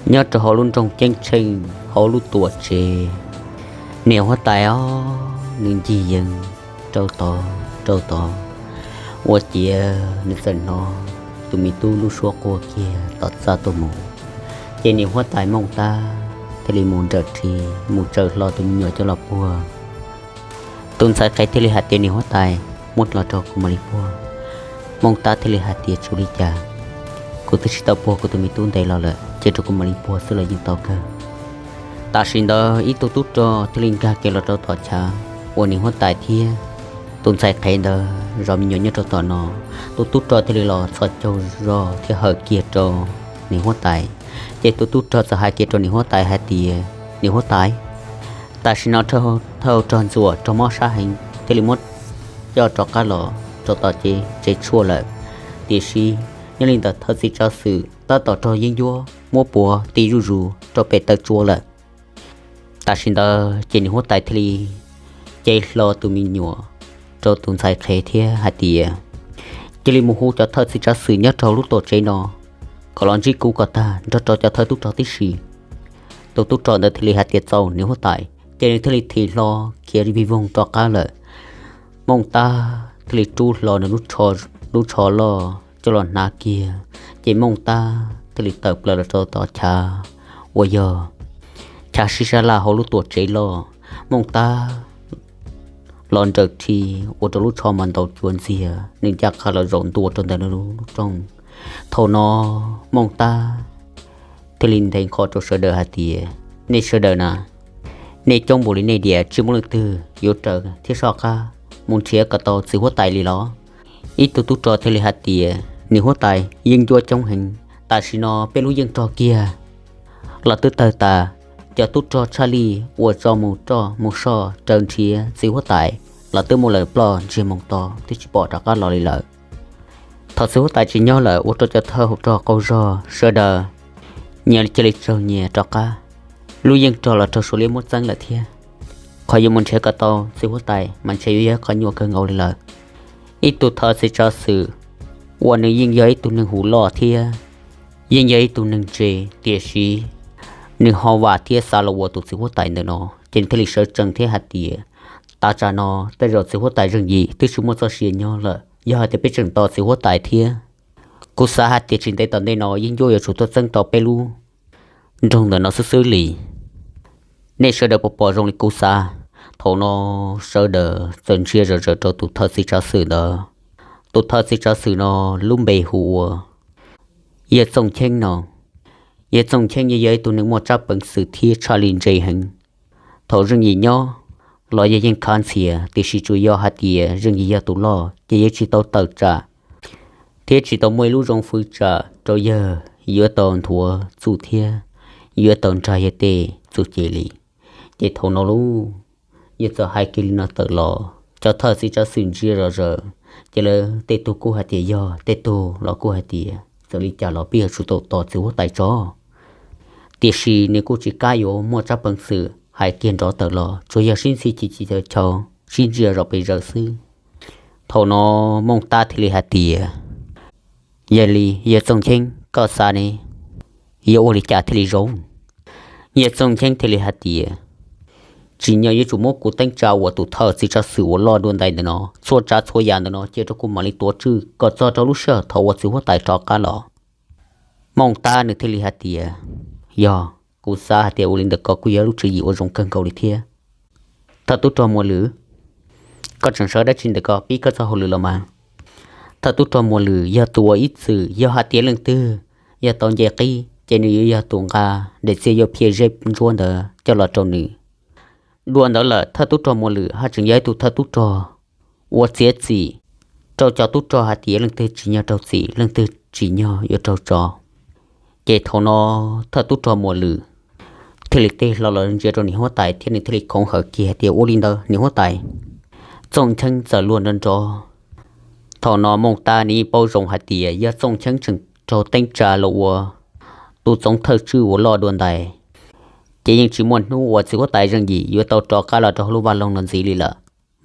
Nyob rau hauv lub nroog Ceeb Tsheej hauv lub tuam tsev, niam huab tais os, nws ncig yees rau tod rau tod, ua ciav nws txawm hnov tus me tub lub suab quaj kiag tom txaj tuaj mus. Ces niam huab tais Mooj Tab thiaj li mus nrawm rhi mus tsaws hlo tus me nyuam coj los puag. Tus ntxhais qhev thiaj li hais tias, Niam huab tais, muab los rau kuv mam li puag. Mooj Tab thiaj li hais tias, Tsis ua li cas, kuv twb tsis tau puag kuv tus me tub ntev los lawm, cia rau kuv mam li puag xwb los yeej tau kawg. Tam sim ntawd ib tug tub rog thiaj li nkag kiag los rau tom chav uas niam huab tais thiab tus ntxhais qhev ntawd zov me nyuam nyob rau tom no. Tus tub rog thiaj li los txhos caug zog thiab hawm kiag rau niam huab tais. Ces tus tub rog txawm hais kiag rau niam huab tais hais tias, Niam huab tais, tam sim no thawj rog ntxuam rog mob sab heev thiaj li muab coj rov qab los rau tom tsev tshuaj lawm. Tiam sis nyob li ntawd thawj txiv tsav xwm tab tom raug yeeb ncuab muab puav ti zuj zus rau pem taw tsua lawm. Tam sim ntawd ces niam huab tais thiaj li cev hlo tus me nyuam rau tus ntxhais qhev thiab hais tias, Cia li mus hu cov thawj txiv tsav xwm nyob rau lub tuam tsev no kom los ntsib kuv kom tag nrog rau cov thawj tub rog tib si. Tus tub rog ntawd thiaj li hais tias, Txaus niam huab tais. Ces nws thiaj li thim hlo khiav vij voog rov qab lawm. Mooj Tab thiaj li rub hlo nws lub tsho loj coj los hnav kiag, ces Mooj Tab thiaj li tawm plaws los rau tom chav uas yog chav sib sab laj hauv lub tuam tsev loj. Mooj Tab los nrawm rhi ua rau lub tsho mas ntaus cuav ntxiag, nws ncaj qha los zaum ntua rau ntawm nws lub rooj. Thaum no Mooj Tab thiaj li nthe nqho rau sawv daws hais tias, Nej sawv daws na, nej coob npaum li nej diam, tsis muaj leej twg yuav raws thiab soj qab mus nrhiav kom tau txiv huab tais li los? Ib tug tub rog thiaj li hais tias, Niam huab tais, yeeb ncuab coob heev, tam sim no peb lub yeej rog kiag los twb tawg tas. Cov tub rog tshaj lij uas tso mus roj mus soj raws nrhiav txiv huab tais los twb muab lawv ploj ntsiag moos to twb tsis pom rov qab los li lawm. Thaum txiv huab tais tsis nyob lawm ua rau cov thawj hauv rog qaug zog sawv daws nyias cia li tsaug nyias rov qab. Lub yeej rog los raug Suav liab muab txeeb lawm thiab. Qhov yuav mus nrhiav kom tau txiv huab tais mas ntshe yuav yog qhov nyuaj kawg nkaus li lawm. Ib tug thawj txiv tsav xwm uas nws yeej yog ib tug neeg hu loj thiab yeej yog ib tug neeg ntse, tiam sis nws ho vam thiab xav los ua tus txiv huab tais ntawm no, ces nws thiaj li sawv tsees thiab hais tias, Tav tsam no tej zaum txiv huab tais zeej yim twb tsis muaj txoj sia nyob lawm. Yog hais tias peb tseem tos txiv huab tais thiab, kuv xav hais tias tsis ntev tom ntej no yeeb ncuab yuav tsum tuaj txeeb tau peb lub nroog ntawm no xwb xwb li. Nej sawv daws puas pom zoo li kuv xav? Thaum no sawv daws txawm ntsia zom zaws rau tus thawj txiv tsav xwm ntawd. Tus thawj txiv tsav xwm no lub npe hu ua Yawg Txooj Cheeb no. Yawg Txooj Cheeb yeej yog ib tug neeg muaj tsab peev xwm thiab tshaj lij ntse heev. Thaum zeej yim nyob los yog yeej khav ntxhias, tiam sis tsuas yog hais tias zeej yim yog tus loj ces yeej tsis tau tawm tsam thiab tsis tau muaj ib lub zoo fwv tsam rau yawg yuav tau nthuav txuj thiab yuav tau nrag yawg tej txuj ci li. Ces thaum no lauj, yawg txawm hais kiag li no tawm los cov thawj txiv tsav xwm ntsia zom zaws, ces lawv tej tug kuj hais tias yog, tej tug los kuj hais tias txawm li cas los peb yuav tsum tau tos txiv huab tais tso. Tiam sis nws kuj tsis kam yuav muaj tsab peev xwm hais kiag nrov tawm los, tsuas yog sib ntxhi ci ci cav chau, sib ntsia zom pes zaws xwb. Thaum no Mooj Tab thiaj li hais tias, Yog li, Yawg Txooj Cheeb, koj xav ne, yuav ua li cas thiaj li zoo? Yawg Txooj Cheeb thiaj li hais tias, Tsim nyog yuav tsum muab kuv teeb tsa uas tus thawj txiv tsav xwm uas loj dua ntais ntawm no, txhua tsav txhua yam ntawm no cia rau kuv mam li tuav tswj kom txog rau lub sij hawm thaum uas txiv huab tais rov qab los. Mooj Tab nws thiaj li hais tias, Yog, kuv xav hais tias ua li ntawm ko kuj yog lub tswv yim uas zoo kawg nkaus li thiab. Thawj tub rog Muas Lwm, koj tseem sawv dab tsi ntawm ko, pib koj txoj hauj lwm los mas. Thawj tub rog Muas Lwm yog tus uas ib txwm yog hais tias leej twg yog tau nce qib ces nws yuav yog tus nqa daim txiag yuav phiaj zeb ntsuab ntawd coj los rau nws. Dua ntawd lawm thawj tub rog Muas Lwm haj tseem yog ib tug thawj tub rog uas txiav txim rau cov tub rog hais tias leej twg tsim nyog raug txim, leej twg tsim nyog yuav raug tso. Ces thaum no thawj tub rog Muas Lwm thiaj li tig hlo los ntsia rau niam huab tais thiab nws thiaj li khoov hawm kiag hais tias, Ua li ntawd niam huab tais. Txooj Cheeb txawm luag nrov nrov. Thaum no Mooj Tab nws yeej paub zoo hais tias yog Txooj Cheeb tseem raug teeb tsa los ua tus txoov thawj tswj uas loj dua ntais, ces yeej tsis muaj hnub uas txiv huab tais Zeej Yim yuav tau rov qab los rau hauv lub vaj loog no ntxiv li lawm,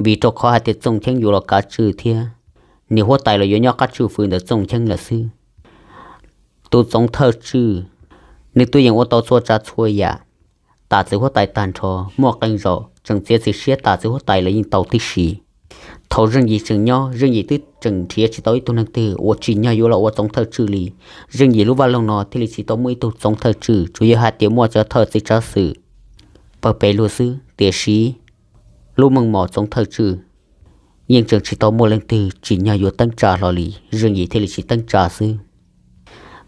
vim rau qhov hais tias Txooj Cheeb yuav los kav tswj thiab niam huab tais los yuav nyob qab tswj fwv ntawm Txooj Cheeb lawm xwb. Tus txoov thawj tswj Nws twb yeej ua tau txhua tsav txhua yam, tas txiv huab tais tag nrho, muaj qee zaum tseem txiav txim siab tas txiv huab tais los yeej tau tib si. Thaum Zeej Yim tseem nyob, Zeej Yim twb tseem nrhiav tsis tau ib tug neeg twg uas tsim nyog yuav los ua txoov thawj tswj li. Zeej Yim lub vaj loog no thiaj li tsis tau muaj ib tug txoov thawj tswj, tsuas yog hais tias muaj cov thawj txiv tsav xwm pawg pem luag xwb, tiam sis lub meej mom txoov thawj tswj yeej tseem tsis tau muaj leej twg tsim nyog yuav teeb tsa hlo li, Zeej Yim thiaj li tsis teeb tsa xwb.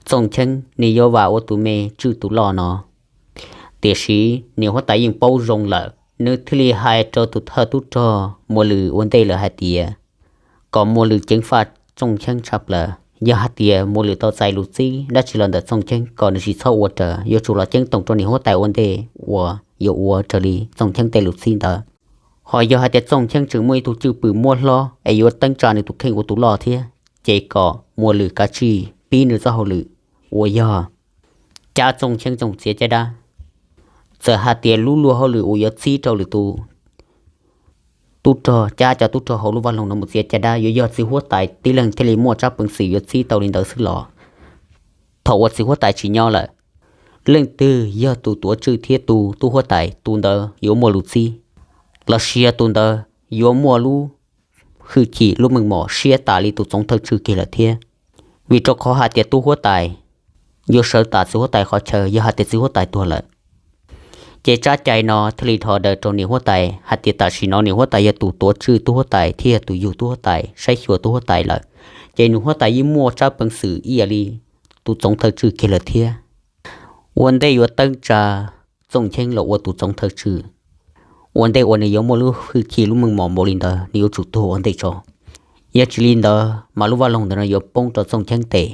Txooj Cheeb nws yuav vam ua tus me tswj tus loj no, tiam sis niam huab tais yeej paub zoo lawm, nws thiaj li hais rau tus thawj tub rog Muas Lwm ua ntej lawm hais tias kom Muas Lwm ceev faj Txooj Cheeb tshaj plaws. Yog hais tias Muas Lwm tau txais lus txib dab tsi los ntawm Txooj Cheeb kom nws tsis txhob ua raws, yuav tsum los ceeb toom rau niam huab tais ua ntej uas yuav ua raws li Txooj Cheeb tej lus txib ntawd. Ho yog hais tias Txooj Cheeb tseem muaj ib tug cwj pwm muab hlob es yuav teeb tsa nws tus kheej ua tus loj thiab, ces kom Muas Lwm kav tsij pib nws txoj hauj lwm uas yog cab Txooj Cheeb txoos txiav caj dab. Txawm hais tias lub luag hauj lwm uas yuav txib rau lwm tus tub rog, cab cov tub rog hauv lub vaj loog no mus txiav caj dab yuav yog txiv huab tais tib leeg thiaj li muaj tsab peev xwm yuav txib tau li ntawd xwb los, thaum uas txiv huab tais tsis nyob lawm, leej twg yog tus tuav tswj thiab tus tub huab tais, tus ntawd yuav muaj lus txib. Los sis yog tus ntawd yuav muaj lub hwj chim lub meej mom siab tas li tus txoov thawj tswj kiag lawm thiab. Vim rau qhov hais tias tub huab tais yuav sawv tas txiv huab tais qhov chaw yog hais tias txiv huab tais tuag lawm. Ces tsab cai no thiaj li dhos daws rau niam huab tais hais tias tam sim no niam huab tais yog tus tuav tswj tub huab tais thiab yog tus yug tub huab tais, saib xyuas tub huab tais lawm, ces niam huab tais yeej muaj tsab peev xwm ib yam li tus txoov thawj tswj kiag lawm thiab. Ua ntej yuav teeb tsa Txooj Cheeb los ua tus txoov thawj tswj, ua ntej uas nws yuav muaj lub hwj chim lub meej mom npaum li ntawd nws yuav tsum tuag ua ntej tso. Yog tsis li ntawd mas lub vaj loog ntawm no yuav poob rau Txooj Cheeb tes.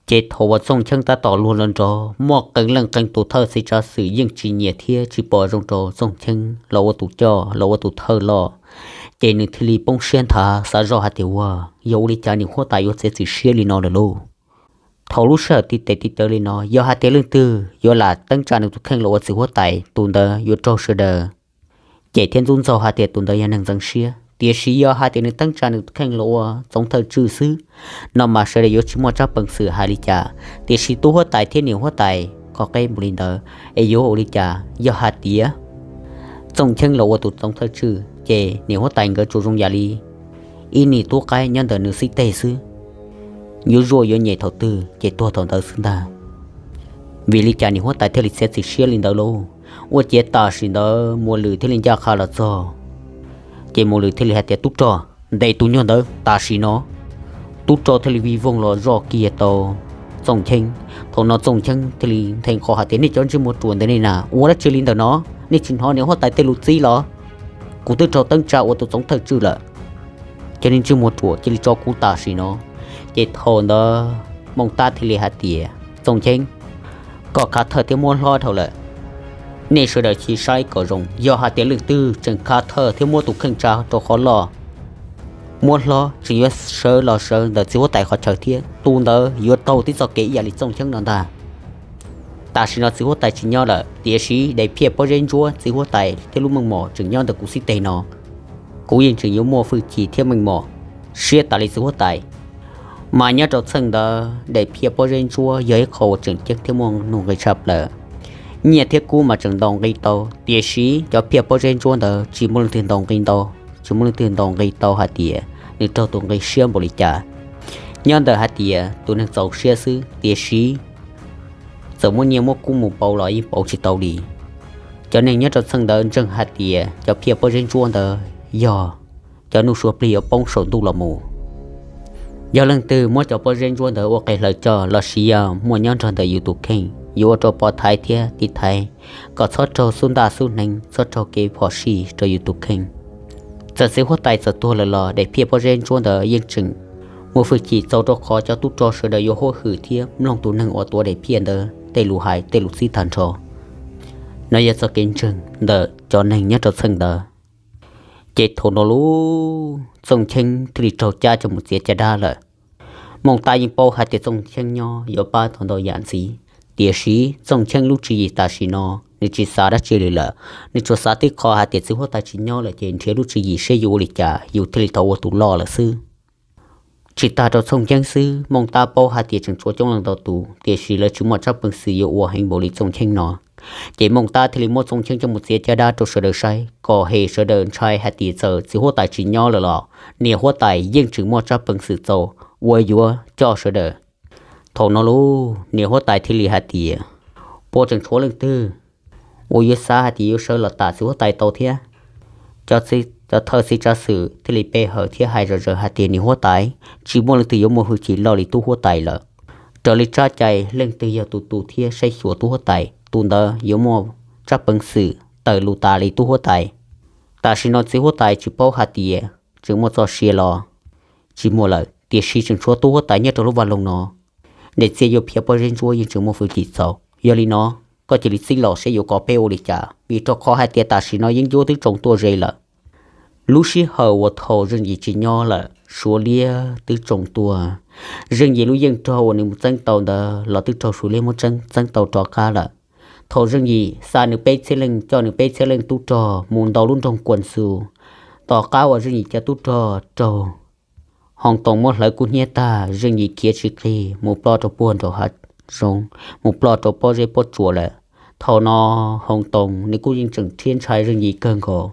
Ces thaum uas Txooj Cheeb tab tom luag los nrog muaj qee leej qee tus thawj txiv tsav xwm yeej tsis nyiam thiab tsis pom zoo rau Txooj Cheeb los ua tus coj los ua tus thawj loj, ces nws thiaj li poob siab nthav xav zoj hais tias ua yog ua li cas niam huab tais yuav txiav txim siab li no lawm lauj. Thaum lub sij hawm tib tes tib taw li no yog hais tias leej twg yuav lam teeb tsa nws tus kheej los ua txiv huab tais, tus ntawd yuav raug sawv daws cem thiab ntxub ntxaug hais tias tus ntawd yog neeg ntxeev siab. Tiam sis yog hais tias nws teeb tsa nws tus kheej los ua txoov thawj tswj xwb no mas sawv daws yuav tsis muaj tsab peev xwm hais li cas. Tiam sis tub huab tais thiab niam huab tais qhov qeb npaum li ntawd es yuav ua li cas? Yog hais tias Txooj Cheeb los ua tus txoov thawj tswj ces niam huab tais nkawd tsuas zoo yam li ib niag tub qaib nyob ntawm nws xib teg xwb, yuav zuaj yuav nyem thaum twg ces tuag thaum ntawd xwb ntag. Vim li cas niam huab tais thiaj li txiav txim siab li ntawd lauj? Ua ciav tam sim ntawd Muas Lwm thiaj li ncaj qha los txog. Ces Muas Lwm thiaj li hais tias, tub rog, ntes tus nyuag ntawd tam sim no. Tub rog thiaj li vij voog los zoj kiag tau Txooj Cheeb. Thaum no Txooj Cheeb thiaj li nthe nqho hais tias, nej cov ntsej muag ruam ntawm nej na, ua dab tsi li ntawm no? Nej tsis hnov niam huab tais tej lus txib los? Kuv twb raug teeb tsa ua tus txoov thawj tswj lawm, cov niag ntsej muag ruam cia li tso kuv tam sim no. Ces thaum ntawd Mooj Tab thiaj li hais tias, Txooj Cheeb, koj khav thawj thiab muab hlob dhau lawm. Nej sawv daws cia li saib kom zoo, yog hais tias leej twg tseem khav thawj thiab muab tus kheej tsa rau qhov loj, muab hlob, tseem yuav sawv los sawv ntawm txiv huab tais qhov chaw thiab, tus ntawd yuav taug tib txoj kev ib yam li Txooj Cheeb no ntag. Tam sim no txiv huab tais tsis nyob lawm, tiam sis daim phiaj pob zeb ntsuab txiv huab tais thiab lub meej mom tseem nyob ntawm kuv xib teg no. Kuv yeej tseem yuav muaj hwj chim thiab meej mom siab tas li txiv huab tais. Mas nyob rau txheej ntawd daim phiaj pob zeb ntsuab yog ib qho uas tseem ceeb thiab muaj nuj nqis tshaj plaws. Nyiaj thiab kub mas tseem ntaus nqi tau, tiam sis cov phiaj pob zeb ntsuab ntawd tsis muaj leej twg ntaus nqi ntau, tsis muaj leej twg ntaus nqi tau hais tias nws raug tus nqi siab npaum li cas. Nyob ntawm hais tias tus neeg txaus siab xwb, tiam sis txawm muab nyiaj muab kub mus pauv los yeej pauv tsis tau li. Cov neeg nyob rau txheej ntawd ntseeg hais tias cov phiaj pob zeb ntsuab ntawd yog cov nuj sua plig yuav poob saum ntuj los mus. Yog leej twg muab cov pob zeb ntsuab ntawd ua qe hlaws coj los sis yog muaj nyob nrog ntawm yus tus kheej, yuav ua rau pov thaiv thiab tiv thaiv kom txhob raug xub ntaj xub hneev, txhob raug kev phom sij rau yus tus kheej. Txawm txiv huab tais txawm tuag lawm los daim phiaj pob zeb ntsuab ntawd yeej tseem muaj hwj chim txaus rau qhov cov tub rog sawv daws yuav huab hwm thiab mloog tus neeg uas tuav daim phiaj ntawd tej lus hais tej lus txib tag nrho. No yog txoj kev ntseeg ntawm cov neeg nyob rau txheej ntawd. Ces thaum no lub Txooj Cheeb thiaj li raug cab coj mus txiav caj dab lawm. Mooj Tab yeej paub hais tias Txooj Cheeb nyob yuav pab tau ntau yam ntxiv, tiam sis Txooj Cheeb lub tswv yim tam sim no nws tsis xav dab tsi li lawm, nws tsuas xav tib qho hais tias txiv huab tais tsis nyob lawm ces nrhiav lub tswv yim seb yuav ua li cas yus thiaj li tau ua tus loj lawm xwb. Tsis tag rau Txooj Cheeb xwb, Mooj Tab paub hais tias tseem tshuav coob leej ntau tus, tiam sis lawv tsis muaj tsab peev xwm yuav ua heev npaum li Txooj Cheeb no. Ces Mooj Tab thiaj li muab Txooj Cheeb coj mus txiav caj dab rau sawv daws saib, kom hem sawv daws ntshai hais tias txawm txiv huab tais tsis nyob lawm los niam huab tais yeej tseem muaj tsab peev xwm txaus uas yuav coj sawv daws. Thaum no lauj, niam huab tais thiaj li hais tias, puas tseem tshuav leej twg uas yuav xav hais tias yuav sawv los tam txiv huab tais tau thiab? Cov thawj txiv tsav xwm thiaj li pe hawm thiab hais zom zaws hais tias, niam huab tais, tsis muaj leej twg yuav muaj hwj chim loj li tub huab tais lawm. Raws li tsab cai, leej twg yog tus tu thiab saib xyuas tub huab tais, tus ntawd yuav muaj tsab peev xwm tawm lus tas li tub huab tais. Tam sim no txiv huab tais tsis paub hais tias tseem muaj txoj sia los tsis muaj lawm, tiam sis tseem tshuav tub huab tais nyob rau lub vaj loog no. Daim txiaj yuav phiaj pob zeb ntsuab yeej tseem muaj hwj chim txaus. Yog li no, koj cia li txib los seb yuav kom peb ua li cas, vim rau qhov hais tias tam sim no yeeb ncuab twb tsoo tuaj ze lawm. Lub sij hawm uas thaum Zeej Yim tsis nyob lawm, Suav liab twb tsoo tuaj. Zeej Yim lub yeej rog uas nws mus txeeb tau ntawd los twb raug Suav liab muab txeeb txeeb tau rov qab lawm. Thaum Zeej Yim xa nws peb txhiab leej, coj nws peb txhiab leej tub rog mus ntaus lub nroog Kuam Xus, tom qab uas Zeej Yim cov tub rog raug Hoo Toos muab hlawv kub hnyiab tag, Zeej Yim khiav tsis qig mus ploj rau puag nraum hav zoov, mus ploj rau pob zeb pob tsuas lawm. Thaum no Hoo Toos nws kuj yeej tseem rhiab ntshai Zeej Yim kawg nkaus,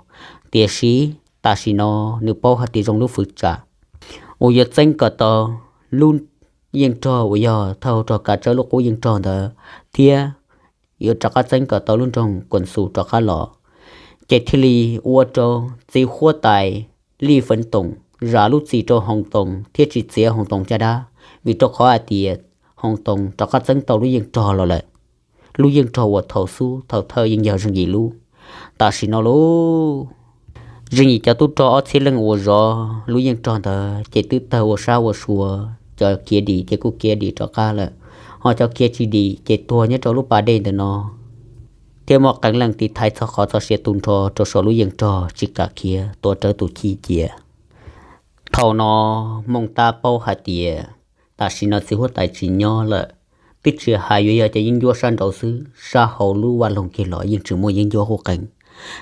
tiam sis tam sim no nws paub hais tias zoo lub fwv tsam uas yuav txeeb kom tau lub yeej rog uas yog thawj hauv rog kav tsawb lub qub yeej rog ntawd, thiab yuav rov qab txeeb kom tau lub nroog Kuam Xus rov qab los. Ces thiaj li ua rau txiv huab tais Lij Feev Toom zam lub txim rau Hoo Toos thiab tsis txiav Hoo Toos caj dab, vim rau qhov hais tias Hoo Toos rov qab txeeb tau lub yeej rog los lawm. Lub yeej rog uas thaum xub thaum thawj yeej yog Zeej Yim lub. Tam sim no lauj, Zeej Yim cov tub rog ob txhiab leej uas zov lub yeej rog ntawd ces twb tawg ua sab ua sua, cov khiav dim ces kuj khiav dim rov qab lawm, ho cov khiav tsis dim ces tuag nyob rau lub pas dej ntawm no, thiab muaj qee leej tiv thaiv txog qhov txoj sia tu nrho rau saum lub yeej rog tsis kam khiav, tuav rawv tus chij cia. Thaum no Mooj Tab paub hais tias tam sim no txiv huab tais tsis nyob lawm, twb tsis hais yuav yog cov yeeb ncuab sab nraud xwb, sab hauv lub vaj loog kiag los yeej tseem muaj yeeb ncuab qub qees.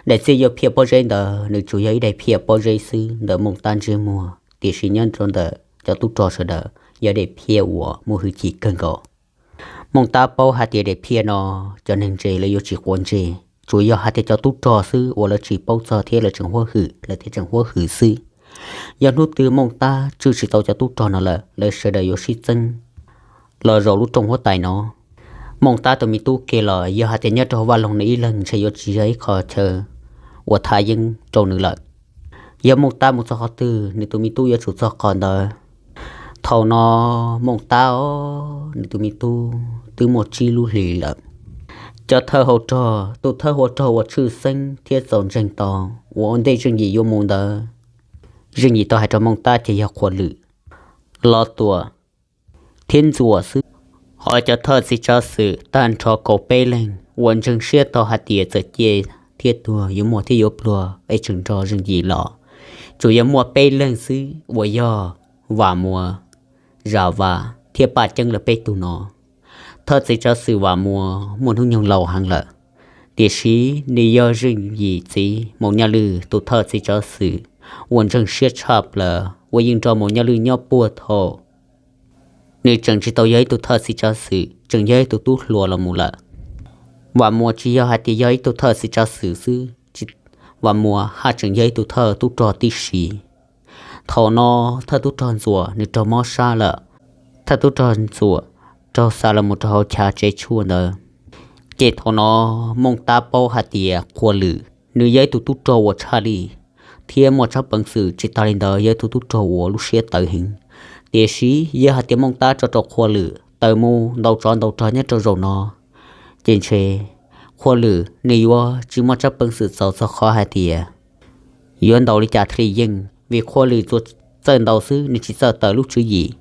Daim txiaj yuav phiaj pob zeb ntawd nws tsuas yog ib daim phiaj pob zeb xwb ntawm Mooj Tab ntsej muag, tiam sis nyob rau ntawm cov tub rog sawv daws yog daim phiaj uas muaj hwj chim kawg nkaus. Mooj Tab paub hais tias daim phiaj no cov neeg ntse lawv yuav tsis quav ntsej, tsuas yog hais tias cov tub rog xwb uas lawv tsis paub txog thiab lawv tseem huab hwm, lawv thiaj tseem huab hwm xwb. Yog hnub twg Mooj Tab tswj tsis tau cov tub rog no lawm, lawv sawv daws yuav sib txeeb los zaum lub rooj huab tais no. Mooj Tab tus me tub kiag los yog hais tias nyob rau hauv vaj loog no ib leeg ntshe yuav tsis yog ib qho chaw uas thaj yeeb rau nws lawm. Yog Mooj Tab mus txog qhov twg, nws tus me tub yuav tsum txog qhov ntawd. Thaum no Mooj Tab os, nws tus me tub twb muaj tsib lub hlis lawm. Cov thawj hauv rog, tus thawj hauv rog uas tshwj xeeb thiab txaus ntseeg tau uas ua ntej Zeej Yim yuav mus ntawd, Zeej Yim tau hais rau Mooj Tab ces yog Qhua Lwm, Los Tuam thiab Ntxuam xwb. Ho cov thawj txiv tsav xwm tag nrho kaum peb leeg uas ntseeg siab tau hais tias txawm ciaj thiab tuag yuav muaj thiab yuav pluag es tseem nrog Zeej Yim los, tsuas yog muaj peb leeg xwb uas yog Vam Muas, Zam Vas thiab Paj Ceeb lawv peb tug no. Thawj txiv tsav xwm Vam Muas muaj hnub nyoog laus heev lawm, tiam sis nws yog Zeej Yim txiv Maum Nyaj Lwj tus thawj txiv tsav xwm uas ntseeg siab tshaj plaws uas yeej nrog Maum Nyaj Lwj nyob puag thaum nws tseem tsis tau yog ib tug thawj txiv tsav xwm, tseem yog ib tug tub hluas los mus lawm. Vam Muas tsis yog hais tias yog ib tug thawj txiv tsav xwm xwb, Vam Muas haj tseem yog ib tug thawj tub rog tib si. Thaum no thawj tub rog Ntxuam nws raug mob sab lawm, thawj tub rog Ntxuam raug xa los mus rau hauv chav tsev tshuaj ntawd. Ces thaum no Mooj Tab paub hais tias Qhua Lwm nws yog ib tug tub rog uas tshaj lij thiab muaj tsab peev xwm, tsis tas li ntawd yog ib tug tub rog uas lub siab tawv heev. Tiam sis yog hais tias Mooj Tab tso rau Qhua Lwm tawm mus ntaus tsov ntaus rog nyob rau zaum no, ces ntshe Qhua Lwm nws yuav tsis muaj tsab peev xwm txaus txog qhov hais tias yuav ntaus li cas thiaj li yeej, vim Qhua Lwm tsuas txawj ntaus xwb, nws tsis txawj tawm lub tswv yim.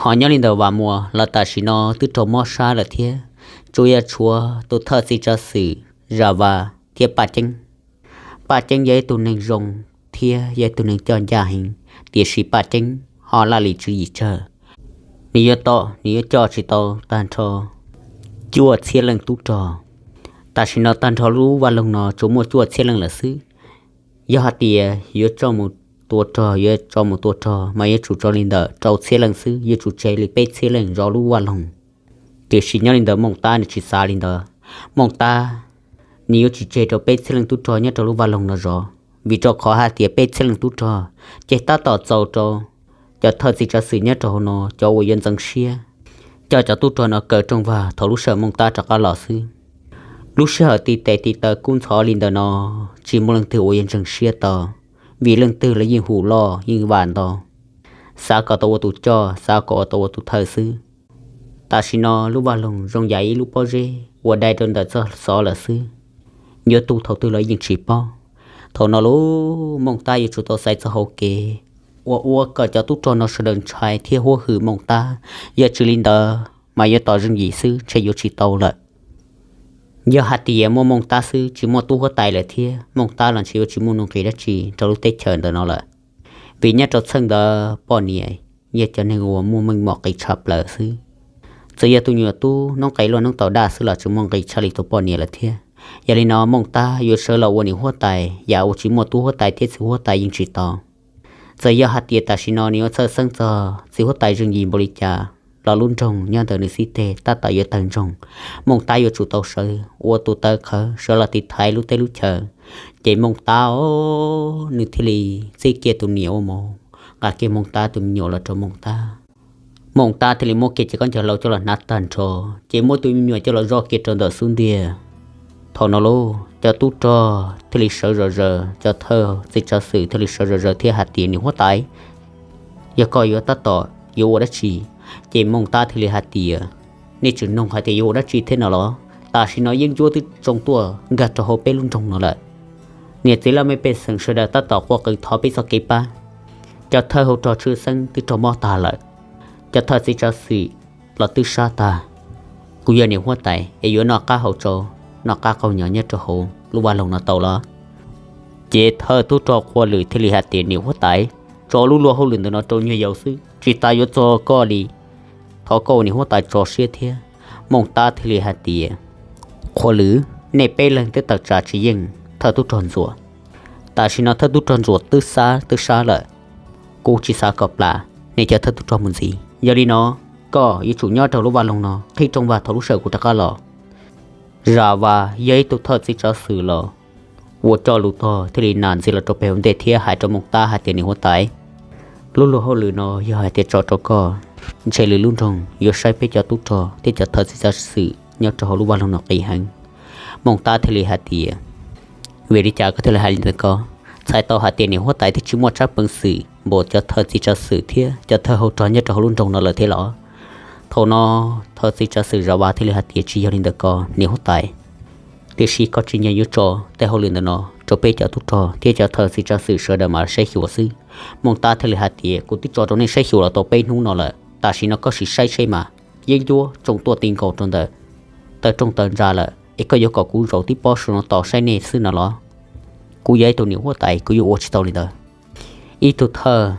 Ho nyob li ntawm Vam Muas los tam sim no twb raug mob sab lawm thiab, tsuas yog tshuav tus thawj txiv tsav xwm Zam Vas thiab Paj Ceeb. Paj Ceeb yog ib tug neeg zoo thiab yog ib tug neeg coj ncaj heev, tiam sis Paj Ceeb ho laj lim tswv yim tsawg, nws yuav tom nws yuav coj tsis tau tag nrho cuaj txhiab leej tub rog. Tam sim no tag nrho lub vaj loog no tsuas muaj cuaj txhiab leej lawm xwb. Yog hais tias yuav coj mus tua rog yuav tso mus tua rog mas yuav tsum tso li ntawm rau txhiab leej xwb, yuav tsum tseg li peb txhiab leej zov lub vaj loog. Tiam sis nyob li ntawd Mooj Tab nws tsis xav li ntawd. Mooj Tab nws yuav tsis tseg rau peb txhiab leej tub rog nyob rau lub vaj loog no zov, vim rau qhov hais tias peb txhiab leej tub rog ces tab tom txaus rau cov thawj txiv tsav xwm nyob rau hauv no cov uas yuav ntxeev siab coj cov tub rog no kaw rooj vag thaum lub sij hawm Mooj Tab rov qab los xwb. Lub sij hawm tib tes tib taw kub ntxhov li ntawm no, tsis muaj leej twg uas yuav ntseeg siab tau, vim leej twg los yeej hum loj yeej vam ntau, xav kom tau ua tus coj, xav kom tau ua tus thawj xwb. Tam sim no lub vaj loog zoo yam ib lub pob zeb uas dai rau ntawm txoj xov lawm xwb, yuav tu thaum twg los yeej tsis paub. Thaum no lub Mooj Tab yuav tsum tau xaiv txoj hau kev uas ua kom cov tub rog no sawv daws ntshai thiab huab hwm Mooj Tab. Yog tsis li ntawd mas yuav tos zeej yim xwb ntshe yuav tsis tau lawm. Yog hais tias muaj Mooj Tab xwb tsis muaj tub huab tais lawm thiab, Mooj Tab los ntshe yuav tsis muaj nuj nqis dab tsi rau lub teb chaws ntawm no lawm. Vim nyob rau txheej ntawd poj niam yog cov neeg uas muaj meej mom qis tshaj plaws xwb. Txawm yog tus nyuam tub noob qes luaj noob taus daj xwb los tsis muaj nqis tshaj li tus poj niam lawm thiab. Yog li no Mooj Tab yuav sawv los ua niam huab tais, yam uas tsis muaj tub huab tais thiab txiv huab tais yeej tsis tau. Txawm yog hais tias tam sim no nws yuav txhawj xeeb txog txiv huab tais zeej yim npaum li cas los lub nroog nyob ntawm nws xib teg tab tom yuav tawg ntsoog. Mooj Tab yuav tsum tau sawv ua tus taw qhawv sawv los tiv thaiv lub teb lub chaw. Ces Mooj Tab os, nws thiaj li txib kiag tus niam ua mus nqa kiag Mooj Tab tus me nyuam los rau Mooj Tab. Mooj Tab thiaj li muab kiag cov khaub ncaws hlau coj los hnav tag nrho, ces muab tus me nyuam coj los zoj kiag rau ntawm xub ntiag. Thaum no lauj, cov tub rog thiaj li sawv zom zaws, cov thawj txiv tsav xwm thiaj li sawv zom zaws thiab hais tias, niam huab tais, yog koj yuav tab tom yuav ua dab tsi? Ces Mooj Tab thiaj li hais tias, nej tseem nug hais tias yuav ua dab tsi thiab no los? Tam sim no yeeb ncuab twb tsoo tuaj nkag rau hauv peb lub nroog no lawm. Niam txiv laj mej pej xeem sawv daws tab tom quaj qw thov peb txoj kev pab. Cov thawj hau rog tshwj xeeb twb raug mob tag lawm. Cov thawj txiv tsav xwm los twb sab tag. Kuv yog niam huab tais es yuav noj qab haus tsau, noj qab qaug nyo nyob rau hauv lub vaj loog no tau los? Ces thawj tub rog Qhua Lwm thiaj li hais tias, niam huab tais, tso lub luag hauj lwm ntawm no rau nyuag yaus xwb, tsis tas yuav txog koj li. Thov koj ua niam huab tais tso siab thiab. Mooj Tab thiaj li hais tias, Qhua Lwm, nej peb leeg twb tawm tsam tsis yeej thawj tub rog Ntxuam. Tam sim no thawj tub rog Ntxuam twb sab twb sab lawm. Kuv tsis xav kom plam nej cov thawj tub rog mus ntxiv. Yog li no, koj yuav tsum nyob rau lub vaj loog no qhib rooj vag thaum lub sij hawm kuv rov qab los. Zam Vas yog ib tug thawj txiv tsav xwm los ua coj lus tog thiaj li nam ntxiv los rau pem hauv ntej thiab hais rau Mooj Tab hais tias, niam huab tais, lub luag hauj lwm no yog hais tias tso rau koj, ntshe lwm lub nroog yuav saib peb cov tub rog thiab cov thawj txiv tsav xwm nyob rau hauv lub vaj loog no qis heev. Mooj Tab thiaj li hais tias, vim li cas koj thiaj li hais li ntawd ko? Txhais tau hais tias niam huab tais twb tsis muaj tsab peev xwm npaum cov thawj txiv tsav xwm thiab cov thawj hau rog nyob rau hauv lub nroog no lawm thiab los? Thaum no thawj txiv tsav xwm Zam Vas thiaj li hais tias, tsis yog li ntawd ko niam huab tais, tiam sis koj tsim nyog yuav tso tej hauj lwm ntawm no rau peb cov tub rog thiab cov thawj txiv tsav xwm sawv daws mas saib xyuas xwb. Mooj Tab thiaj li hais tias, kuv twb tso rau nej saib xyuas los tau peb hnub no lawm, tam sim no koj sim saib seb mas, yeeb ncuab tsoo tuaj ti nkaus rau ntawm taw rooj taw ntsa lawm es koj yuav kom kuv zaum tib pob saum no tos saib nej xwb no los? Kuv yog ib tug niam huab tais kuv yuav ua tsis tau li ntawd. Ib tug thawj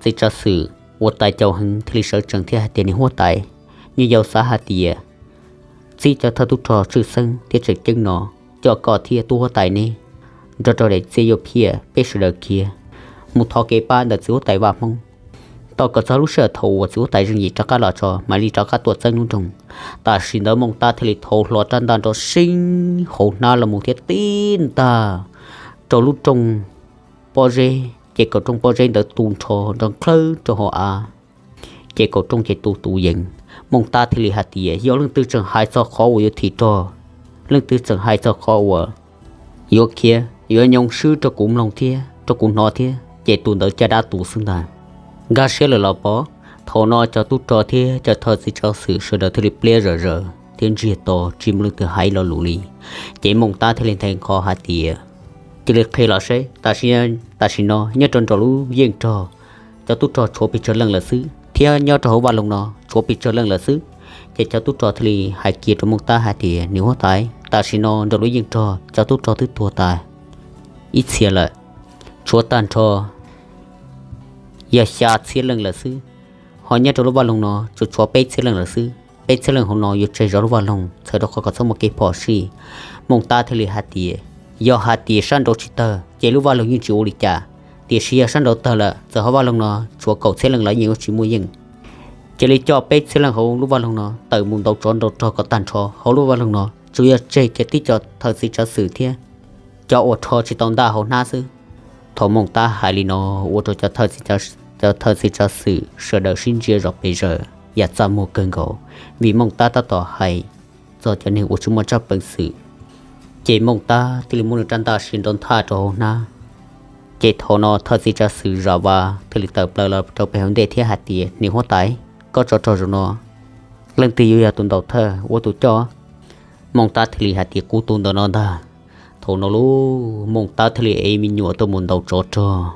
txiv tsav xwm uas tais caus heev thiaj li sawv tsees thiab hais tias, niam huab tais, nyuag yaus xav hais tias txib cov thawj tub rog tshwj xeeb thiab tseem ceeb no coj koj thiab tub huab tais neb nrog rau daim txiaj yuav phiaj peb sawv daws khiav mus thov kev pab ntawm txiv huab tais Vaj Hmoob, tos kom txog lub sij hawm thaum uas txiv huab tais Zeej Yim rov qab los tso mam li rov qab tuaj txeeb lub nroog. Tam sim ntawd Mooj Tab thiaj li thau hlo rab ntaj nrov seeb hauv hnab los mus thiab tib ntaj rau lub rooj pob zeb, ces kaum rooj pob zeb ntawd tu nrho nrov nklawb rau hauv av, ces kaum rooj ces tu tus yees. Mooj Tab thiaj li hais tias, yog leej twg tseem hais txog qhov uas yuav thim rog, leej twg tseem hais txog qhov uas yuav khiav yuav nyoo swb rau kuv mloog thiab rau kuv hnov thiab, ces tus ntawd caj dab tu xwb ntag. Nkag siab lawm los pov. Thaum no cov tub rog thiab cov thawj txiv tsav xwm sawv daws thiaj li pliab zom zaws thiab ntsiag to tsis muaj leej twg hais lo lus li. Ces Mooj Tab thiaj li nthe nqho hais tias, cia li qhia los seb, tam sim no nyob rau nraum lub yeej rog, cov tub rog tshuav pes tsawg leej lawm xwb, thiab nyob rau hauv vaj loog no tshuav pes tsawg leej lawm xwb. Ces cov tub rog thiaj li hais kiag rau Mooj Tab hais tias, niam huab tais, tam sim no nraum lub yeej rog cov tub rog twb tuag tas ib txhia lawm, tshuav tag nrho yog xya txhiab leej lawm xwb, ho nyob rau lub vaj loog no tsuas tshuav peb txhiab leej lawm xwb. Peb txhiab leej hauv no yuav tseg zov lub vaj loog txhawm rau qhov kom txhob muaj kev phom sij. Mooj Tab thiaj li hais tias, yog hais tias sab nraud tsis tawg ces lub vaj loog yeej tsis ua li cas, Tiam sis yog sab nraud tawg lawm, txawm hauv vaj loog no tshuav kaum txhiab leej los yeej yuav tsis muaj yeej. Cia li coj peb txhiab leej hauv lub vaj loog no tawm mus ntaus tsov ntaus rog kom tag nrho hauv lub vaj loog no, tsuas yog tseg kiag tib co thawj txiv tsav xwm thiab cov uas rho tsis tau ntaj hauv hnab xwb. Thaum Mooj Tab hais li no, ua rau cov thawj txiv tsav xwm sawv daws sib ntsia zov pes zaws yam txaj muag kawg nkaus, vim Mooj Tab tab tom hais txog cov neeg uas tsis muaj tsab peev xwm. Ces Mooj Tab thiaj li muab nws rab ntaj sia nrov nthaj rau hauv hnab. Ces thaum no thawj txiv tsav xwm Zam Vas thiaj li tawm plaws los rau pem hauv ntej thiab hais tias, Niam huab tais, koj tsov rog zaum no, leej twg yuav yog tus ntaus thawj ua tus coj? Mooj Tab thiaj li hais tias, Kuv tus ntawm no ntag. Thaum no lub Mooj Tab thiaj li ev me nyuam tuaj mus ntaus tsov rog.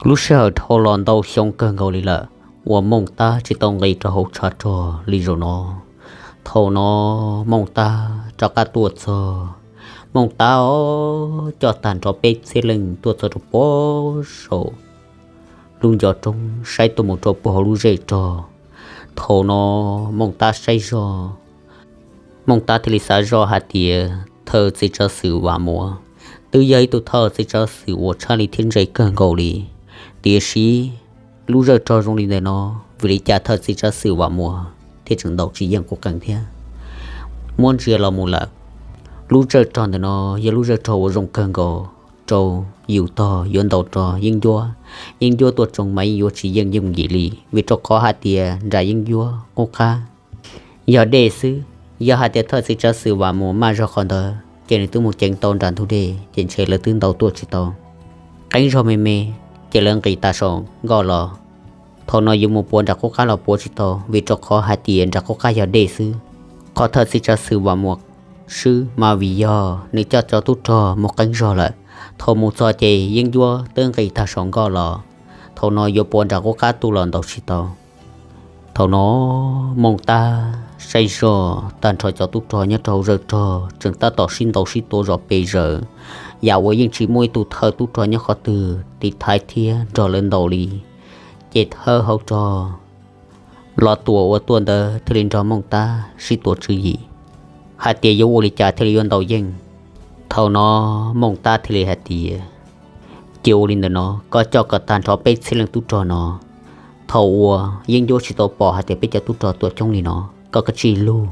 Lub sij hawm dhau los ntau xyoo kawg nkaus li lawm uas Mooj Tab tsis tau nqis rau hauv tshav rog li zaum no. Thaum no Mooj Tab rov qab tuaj txog. Mooj Tab os, coj tag nrho peb txhiab leej tuaj txog rau puag saum lub ncov roob saib tuaj mus rau puag hauv lub zej rog. Thaum no Mooj Tab saib zog, Mooj Tab thiaj li xav zoj hais tias thawj txiv tsav xwm Vam Muas twb yog ib tug thawj txiv tsav xwm uas tshaj li thiab ntse kawg nkaus li. Tiam sis lub zej rog zoo li ntawm no, vim li cas thawj txiv tsav xwm Vam Muas thiaj tseem ntaus tsis yeej quj qees thiab? Muab ntsia los mus lawm, lub zej rog ntawm no yog lub zej rog uas zoo kawg nkaus rau yus tog yuav ntaus rog yeeb ncuab. Yeeb ncuab tuaj tsoo mas yeej yuav tsis yeej yooj yim li, vim rau qhov hais tias nram yeeb ncuab qub qab yog dej xwb. Yog hais tias thawj txiv tsav xwm Vam Muas maj zog qhov ntawd ces nws twb mus ceev tau nram ntug dej, ces ntshe lawv twb ntaus tuaj tsis tau. Qeeb zog me me, ces lawv nqis tag saum nkoj los. Thaum no yuav mus puav nram qub qab los puav tsis tau, vim rau qhov hais tias nram qub qab yog dej xwb. Qhov thawj txiv tsav xwm Vam Muas swb mas vim yog nws coj cov tub rog mus qeeb zog lawm. Thaum mus txog ces yeeb ncuab twb nqis tag saum nkoj los. Thaum no yuav puav nram qub qab tuaj los ntaus tsis tau. Thaum no Mooj Tab saib zog tag nrho cov tub rog nyob rau hauv zej rog tseem tab tom sib ntaus sib tua zov pes zaws, yam uas yeej tsis muaj ib tug thawj tub rog nyob qhov twg tiv thaiv thiab nrog lawv ntaus li. Ces thawj hauv rog Los Tuam uas tuaj ntawd thiaj li nrog Mooj Tab sib tuav tswv yim hais tias yuav ua li cas thiaj li yuav ntaus yeej. Thaum no Mooj Tab thiaj li hais tias, cia ua li ntawm no, koj coj kom tag nrho peb txhiab leej tub rog no. Thaum uas yeeb ncuab tsis tau pom hais tias peb cov tub rog tuaj coob li no, koj kav tsij lug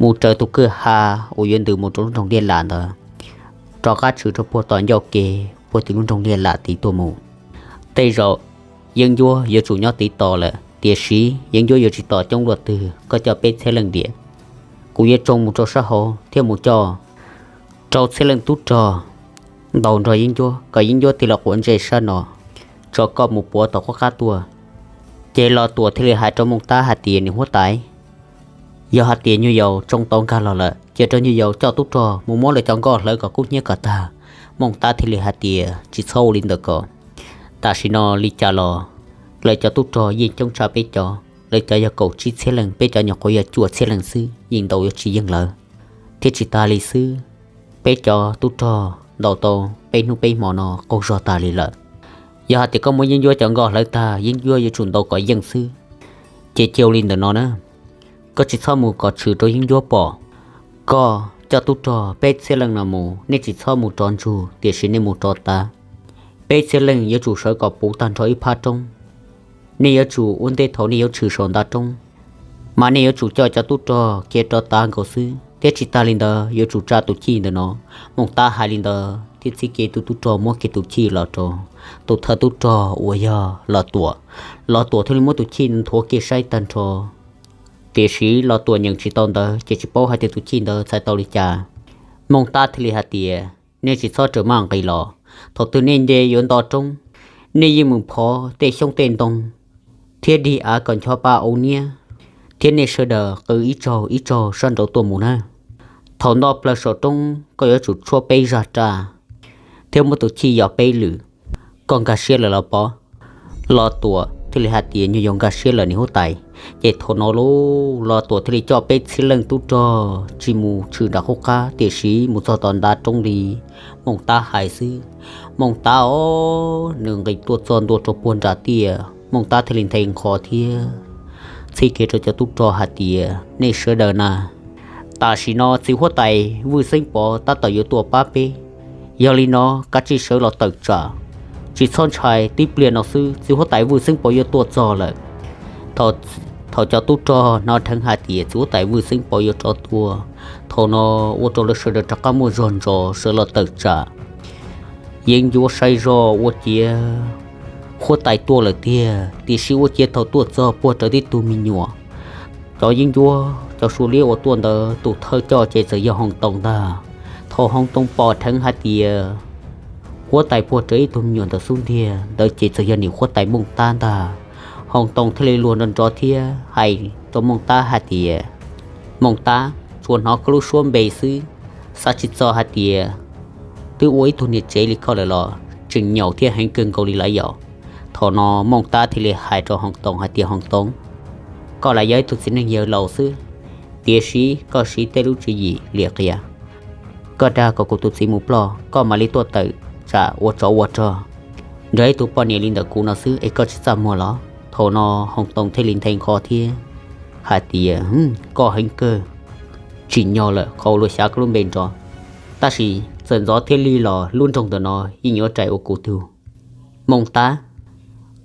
mus raws tus kwj ha uas yuav ntws mus rau lub nroog Liaj Lam ntawd, rov qab tshwm rau puag tom ncauj kev puag tim lub nroog Liaj Lam tid tuaj mus. Tej zaum yeeb ncuab yuav tsum nyob tid tos lawm, tiam sis yeeb ncuab yuav tsis tos coob luaj twg, koj coj peb txhiab leej tiam, kuv yuav tsoo mus rau sab hauv thiab mus coj rau txhiab leej tub rog ntaus nrog yeeb ncuab kom yeeb ncuab tig los quav ntsej sab no, tso koj mus puav tom qub qab tuaj. Ces Los Tuam thiaj li hais rau Mooj Tab hais tias, niam huab tais, yog hais tias nyuag yaus tsoo tau nkag los lawm, cia rau nyuag yaus coj tub rog mus muab lawv cov nkoj hlawv kom kub hnyiab kom tag. Mooj Tab thiaj li hais tias, tsis txhob ua li ntawd ko, tam sim no li cas los lawv cov tub rog yeej coob tshaj peb cov, lawv cov yog kaum tsib txhiab leej, peb cov nyuam qhuav yog cuaj txhiab leej xwb, yeej ntaus yuav tsis yeej lawv. Thiab tsis tas li xwb, peb cov tub rog ntaus tau peb hnub peb hmo no qaug zog tas li lawm. Yog hais tias koj muab yeeb ncuab cov nkoj hlawv tag, yeeb ncuab yuav tsum ntaus kom yeej xwb. Ces cia ua li ntawm no na, koj tsis txhob mus kom tshwm rau yeeb ncuab pom. Koj coj tub rog peb txhiab leej no mus, nej tsis txhob mus rov ntsug, tiam sis nej mus rov tav. Peb txhiab leej yuav tsum sawv kom puv tag nrho ib phab roob. Nej yuav tsum ua ntej thaum nej yuav tshwm saum ntav roob, mas nej yuav tsum coj cov tub rog khiav rov tav nkaus xwb, thiab tsis tas li ntawd yuav tsum tsa tus chij ntawm no. Mooj Tab hais li ntawd thiab txib kiag tus tub rog muab kiag tus chij los rau tus thawj tub rog uas yog Los Tuam. Los Tuam thiaj li muab tus chij nthuav kiag saib tag nrho. Tiam sis Los Tuam nyeem tsis tau ntawv ces tsis paub hais tias tus chij ntawd txhais tau li cas. Mooj Tab thiaj li hais tias, nej tsis txhob rawm maj nqis los. Thaum twg nej nce yuav nto roob, nej yeej mus phov tej xyoob tej ntoo thiab dig av kom ncho pa au niab, thiab nej sawv daws qw ib tsaug ib tsaug sab nraud tuaj mus na. Thaum nto plaws saum roob, koj yuav tsum tshuab peb zaj raj thiab muab tus chij yos peb lwm. Koj nkag siab lawm los pov? Los Tuam thiaj li hais tias, nyuag yaus nkag siab lawm niam huab tais. Ces thaum no lauj, Los Tuam thiaj li coj peb txhiab leej tub rog tsis mus tshwm nram qub qab, tiam sis mus txog tom ntav roob li Mooj Tab hais xwb. Mooj Tab os, nws nqis tuaj txog ntua rau puag nram tiaj, Mooj Tab thiaj li nthe nqho thiab txhib kiag rau cov tub rog hais tias, nej sawv daws na, tam sim no txiv huab tais Vwj Xeeb Pov tab tom yuav tuaj pab peb. Yog li no kav tsij sawv los tawm tsam, Tsis txhob ntshai, tib pliag no xwb txiv huab tais Vwj Xeeb Pov yuav tuaj txog lawm. Thaum cov tub rog hnov dheev hais tias txiv huab tais Vwj Xeeb Pov yuav rov tuaj, thaum no ua rau lawv sawv daws rov qab muaj zog ntsos sawv los tawm tsam. Yeeb ncuab saib zog ua ciav huab tais tuaj lawm tiag, tiam sis ua ciav thaum tuaj txog puag rawv tib tug me nyuam. Cov yeeb ncuab cov suav liab uas tuaj ntawd tus thawj coj ces txawm yog Hoos Toos ntag. Thaum Hoos Toos pom dheev hais tias huab tais puag rawv ib tug me nyuam ntawd xub ntiag ntawd ces txawm yog niam huab tais Mooj Tab ntag. Hoos Toos thiaj li luag nrov nrov thiab hais rau Mooj Tab hais tias, Mooj Tab, tsuas hnov koj lub suab npe xwb, xav tsis txog hais tias twb ua ib tug niam tsev li koj lawm los tseem nyaum thiab heev kawg nkaus li lawm yom. Thaum no Mooj Tab thiaj li hais rau Hoos Toos hais tias, Hoos Toos, koj lam yog ib tug txiv neej yawg laus xwb, tiam sis koj siv tej lub tswv yim lim qias. Koj dag kom kuv tus txiv mus ploj, koj mam li tuaj tawm tsam ua tsov ua rog. Nrog ib tug poj niam li ntawm kuv no xwb es koj tsis txaj muag los? Thaum no Hoos Toos thiaj li nthe nqho thiab hais tias, Koj heev kawg, tsim nyog lawm qhov uas luag xyav koj lub npe nrov. Tab sis txawm ntxov thiab lig los lub nroog ntawm no yeej yuav rais ua kuv tug. Mooj Tab,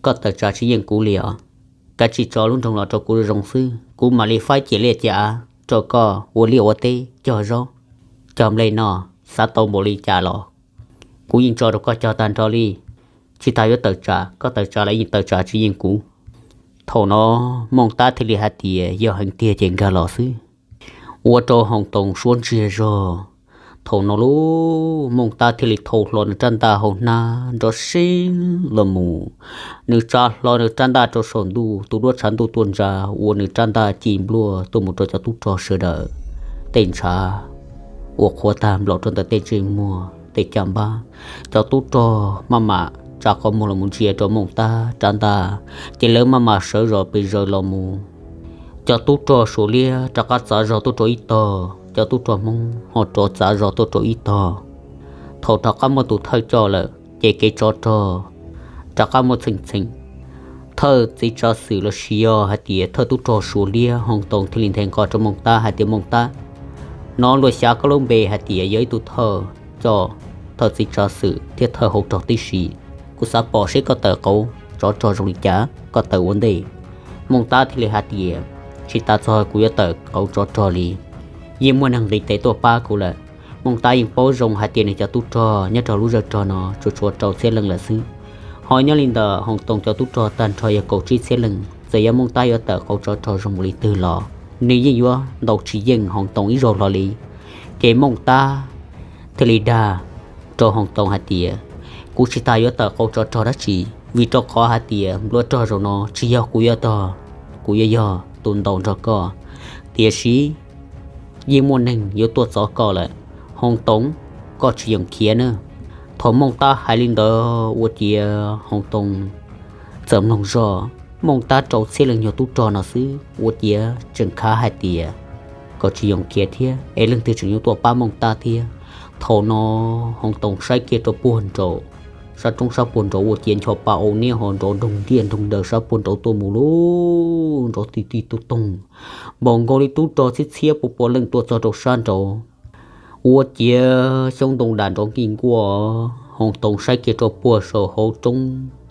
koj tawm tsam tsis yeej kuv li os. Kav tsij tso lub nroog los rau kuv zoo xwb, kuv mam li faib ciam liaj ciam av rau koj ua liaj ua teb, cog zaub cog nplej noj, xav tau npaum li cas los kuv yeej tso rau koj cog tag nrho li. Tsis tas yuav tawm tsam, koj tawm tsam los yeej tawm tsam tsis yeej kuv. Thaum no Mooj Tab thiaj li hais tias, Yog heev tiag ces nkag los xwb. Ua rau Hoos Toos suab ntsiag zog. Thaum no lub Mooj Tab thiaj li thau hlo nws rab ntaj hauv hnab nrov seeb los mus. Nws tsa hlo nws rab ntaj rau saum ntuj, tus duab tshav ntuj tuaj ntsa ua nws rab ntaj ci npluaj tuaj mus rau cov tub rog sawv daws tej ntshav ua qhuav tag nplaum rau ntawm tej ntsej muag tej caj npab. Cov tub rog maj mam tsa qhov muag los mus ntsia rau Mooj Tab rab ntaj, ces lawv maj mam sawv zom pes zaws los mus. Cov tub rog suav liab rov qab txav zog tuaj rau ib tog, cov tub rog Hmoob ho rov txav zog tuaj rau ib tog. Thaum rov qab muaj tus thawj coj lawm ces kev tsov rog rov qab muaj txheej txheem. Thawj txiv tsav xwm los sis yog hais tias thawj tub rog suav liab Hoos Toos thiaj li nthe nqho rau Mooj Tab hais tias, Mooj Tab, hnov luag xyav koj lub npe hais tias yog ib tug thawj coj, thawj txiv tsav xwm thiab thawj hauv rog tib si. Kuv xav pom seb koj tawm qauv tsov rog zoo li cas, koj tawm ua ntej. Mooj Tab thiaj li hais tias, Tsis tas txog kuv yuav tawm qauv tsov rog li, yeej muaj neeg nqis tes tuaj pab kuv lawm. Mooj Tab yeej paub zoo hais tias nws cov tub rog nyob rau lub zej rog no tsuas tshuav rau txhiab leej lawm xwb, ho nyob li ntawm Hoos Toos cov tub rog tag nrho yog kaum tsib txhiab leej. Txawm yog Mooj Tab yuav tawm qauv tsov rog zoo npaum li twg los nws yeej yuav ntaus tsis yeej Hoos Toos ib zaug hlo li. Ces Mooj Tab thiaj li dag rau Hoos Toos hais tias, Kuv tsis tas yuav tawm qauv tsov rog dab tsi, vim rau qhov hais tias nplua rog zaum no tsis yog kuv yuav tog, kuv yuav yog tus ntaus nrog koj, tiam sis yeej muaj neeg yuav tuaj txov koj lawm. Hoos Toos, koj tsis yoom khiav na. Thaum Mooj Tab hais li ntawd ua ciav Hoos Toos txawm mloog zog, Mooj Tab rau txhiab leej nyuag tub rog no xwb ua ciav tseem khav hais tias kom tsis yoom khiav thiab es leej twg tseem yuav tuaj pab Mooj Tab thiab. Thaum no Hoos Toos saib kiag rau puag nraum sab roob sab puag nraud ua ciav ncho pa au niab ho nrov nroog ntiaj nroog daws sab puag nraud tuaj mus lub nrov ti ti tug toog, npaum nkaus li tub rog txhiab txhiab pua pua leej tuaj txog rau sab nraud. Ua ciav xyoob ntoo dam nrov nkij nkuaj, Hoos Toos saib kiag rau puag saum hauv roob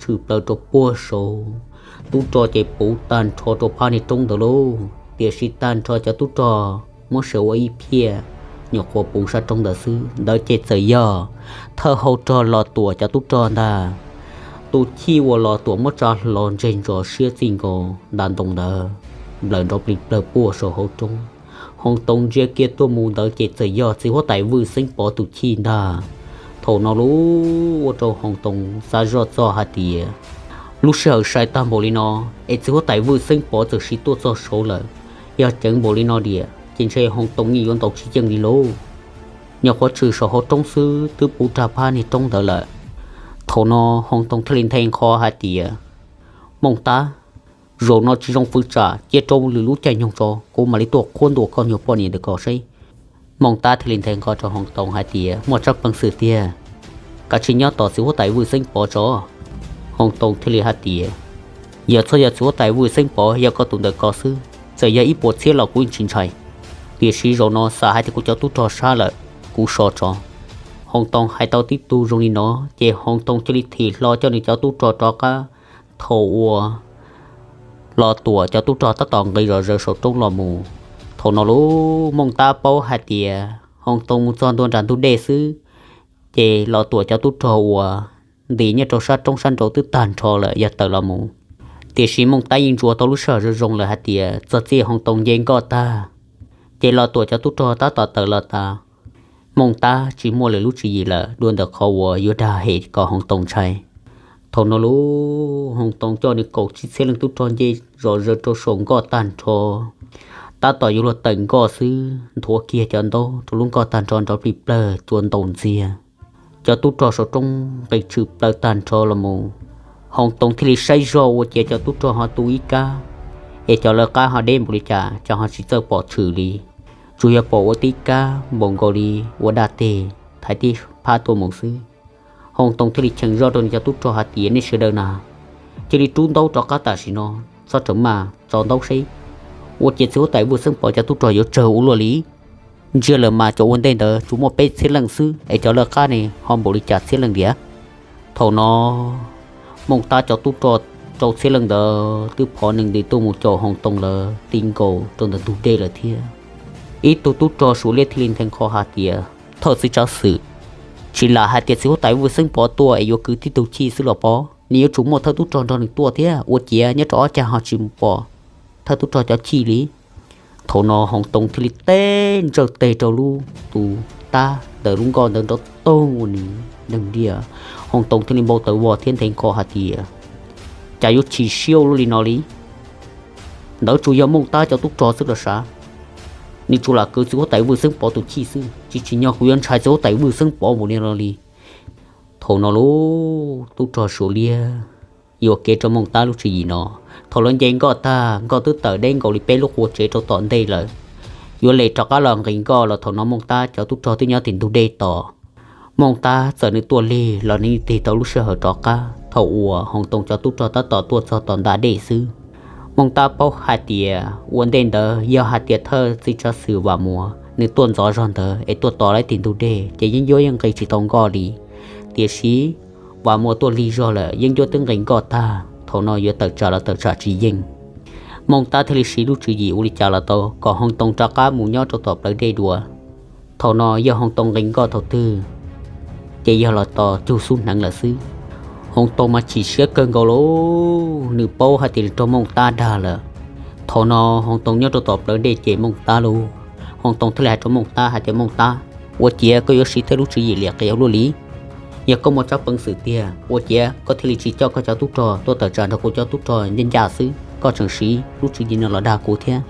tshwm plaws rau puag saud, tub rog ces puv tag nrho rau phab niag roob ntawd lauj. Tiam sis tag nrho cov tub rog muab saws ua ib phiaj, nyuam qhuav puv sab roob ntawd xwb. Ntawd ces txawm yog thawj hau rog Los Tuam cov tub rog ntag. Tus chij uas Los Tuam muab tsa hlo ntseg ntsos siab txij nkaus nta ntoo ntawd nplawm nrov plig plawg puag saum hauv roob. Hoos Toos ntsia kiag tuaj mus ntawd ces txawm yog txiv huab tais Vwj Xeeb Pov tus chij ntag. Thaum no lub ua rau Hoos Toos xav zoj txog hais tias, lub sij hawm sai tag npaum li no es txiv huab tais Vwj Xeeb Pov txawm sim tuaj txog saud lawm. Yog ceev npaum li no diam ces ntshe Hoos Toos yeej yuav ntaus tsis yeej li lauj. Nyuam qhuav tshwm saum hauv roob xwb twb puv rag phab niag roob ntawd lawm. Thaum no Hoos Toos thiaj li nthe nqho hais tias, Mooj Tab, zaum no tsis zoo fwv tsam, cia rau lwm lub caij nyoog tso kuv mam li tuaj qhuab ntuas koj nyuag poj niam ntawm ko seb. Mooj Tab thiaj li nthe nqho rau Hoos Toos hais tias, muaj tsab peev xwm tiag, kav tsij nyob tos txiv huab tais Vwj Xeeb Pov tso. Hoos Toos thiaj li hais tias, yog txhob yog txiv huab tais Vwj Xeeb Pov, yog koj tus ntawm ko xwb, txawm yog ib puas txhiab los kuv yeej tsis ntshai. Tiam sis zaum no xam hais tias kuv cov tub rog sab lawm, kuv so tso. Hoo Too hais tau tib tug zoo li no ces Hoo Too cia li thim hlo coj nws cov tub rog rov qab. Thaum uas Los Tuam cov tub rog tab tom nqis zom zaws saum roob los mus, thaum no lub Mooj Tab paub hais tias Hoo Too mus txog ntua nram ntug dej xwb, ces Los Tuam cov tub rog uas ntim nyob rau sab roob sab nraud twb tag nrho lawm yog tawm los mus. Tiam sis Mooj Tab yeej ntsuas tau lub sij hawm zoo zoo lawm hais tias txog txij Hoo Too nce nkoj tag, ces Los Tuam cov tub rog tab tom tawm los tas. Mooj Tab tsis muaj lwm lub tswv yim lawm dua ntawm qhov uas yuav dag hem kom Hoo Too ntshai. Thaum no lub Hoo Too coj nws kaum tsib txhiab leej tub rog nce zom zaws rau saum nkoj tag nrho, tab tom yuav luag tawm nkoj xwb nthuav kiag cov ntaub rau lub nkoj tag nrho nrov plig plawg cua ntaus ntxiag. Cov tub rog saum roob nqis tshwm plaws tag nrho los mus, Hoo Too thiaj li saib zog ua ciav cov tub rog ho tu ib kab, es cov lawv qab ho deb npaum li cas ces ho tsis txawj pom tshwm li, tsuas yog pom ua tib kab npaum nkaus li ua daj teg thaiv tib phab tuaj mus xwb. Hoo Too thiaj li cheem zoj rau nws cov tub rog hais tias nej sawv daws na, cia li rub ntaub rov qab tam sim no, txhob tseem maj tso ntaub seb ua ciav txiv huab tais Vwj Xeeb Pov cov tub rog yuav tsawg ua luaj li. Ntsia lawm mas cov ua ntej ntawd tsuas muaj peb txhiab leej xwb es cov lawv qab ne ho npaum li cas txhiab leej tiag. Thaum no Mooj Tab cov tub rog rau txhiab leej ntawd twb phov nees nti tuaj mus caum Hoo Too lawv ti nkaus rau ntawm ntug dej lawm thiab. Ib tug tub rog Suav Liab thiaj li nthe nqho hais tias thawj txiv tsav xwm, tsis lam hais tias txiv huab tais Vwj Xeeb Pov tuaj es yuav kwv tib tug chij xwb los pov, nws yuav tsum muaj thawj tub rog nrog nws tuaj thiab, ua ciav nyob rau ob cag ho tsis mus pom thawj tub rog cov chij li. Thaum no Hoo Too thiaj li teb ntsawj teg rau lub tus tab ntawm lub nkoj ntawd nrov toog ua nws deeg diaj. Hoo Too thiaj li npau taws vog thiab nthe nqho hais tias cas yuav chim siab ua luaj li no li. Ntawd tsuas yog Mooj Tab cov tub rog xwb los sav, nws tsuas lam kwv txiv huab tais Vwj Xeeb Pov tus chij xwb, tsis tsim nyog kuv yuav ntshai txiv huab tais Vwj Xeeb Pov npaum li no li. Thaum no lub tub rog Suav Liab yuam kev rau Mooj Tab lub tswv yim no. Thaum lawv nce nkoj tag, nkoj twb tawm deb nkaus li peb lub qua tsev rau tom ntej lawm, yuav lem rov qab los nqis nkoj los thaum no Mooj Tab cov tub rog twb nyob tim ntug dej tos. Mooj Tab txawm nws tuaj lig los nws tig tau lub sij hawm rov qab thaum uas Hoo Too cov tub rog tab tom tuaj txog tom ntag dej xwb. Mooj Tab paub hais tias ua ntej ntawd yog hais tias thawj txiv tsav xwm Vam Muas nws tuaj ntxov zog ntawd es tuaj tos lawv tim ntug dej ces yeeb ncuab yeej nqis tsis tau nkoj li. Tiam sis Vam Muas tuaj lig zog lawm, yeeb ncuab twb nqis nkoj tag, thaum no yuav tawm tsam los tawm tsam tsis yeej. Mooj Tab thiaj li siv lub tswv yim ua li cas los tau kom Hoo Too rov qab mus nyob rau tom plawv dej dua. Thaum no yog Hoo Too nqis nkoj thaum twg ces yog los tos cug xub hneev lawm xwb. Hoo Too mas chim siab kawg nkaus lauj, nws paub hais tias nws raug Mooj Tab dag lawm. Thaum no Hoo Too nyob rau tom plawv dej ces Mooj Tab lauj, Hoo Too thiaj li hais rau Mooj Tab hais tias Mooj Tab, ua ciav koj yuav siv tej lub tswv yim liam qias ua luaj li. Yog koj muaj tsab peev xwm tiag ua ciav koj thiaj li tsis coj koj cov tub rog tuaj tawm tsam nrog kuv cov tub rog ncaj ncaj xwb, koj tseem siv lub tswv yim no los dag kuv thiab.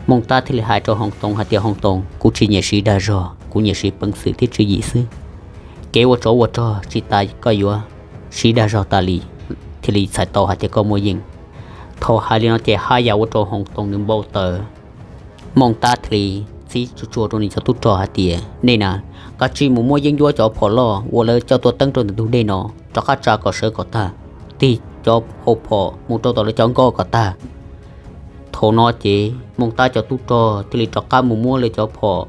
Mooj Tab thiaj li hais rau Hoo Too hais tias Hoo Too, kuv tsis nyiam siv dag zog, kuv nyiam siv peev xwm thiab tswv yim xwb. Kev ua tsov ua rog tsis tas koj yuav siv dag zog tas li thiaj li txhais tau hais tias koj muaj yeej. Thaum hais li no ces haj yam ua rau Hoo Too nws npau taws. Mooj Tab thiaj li txib tsuag tsuag rau nws cov tub rog hais tias nej na, kav tsij mus muab yeeb ncuab cov phom loj uas lawv coj tuaj teeb rau ntawm ntug dej no rov qab tsa kom sawv kom tag, tig cov hau phom mus rau tom lawv cov nkoj kom tag. Thaum no ces Mooj Tab cov tub rog thiaj li rov qab mus muab lawv cov phom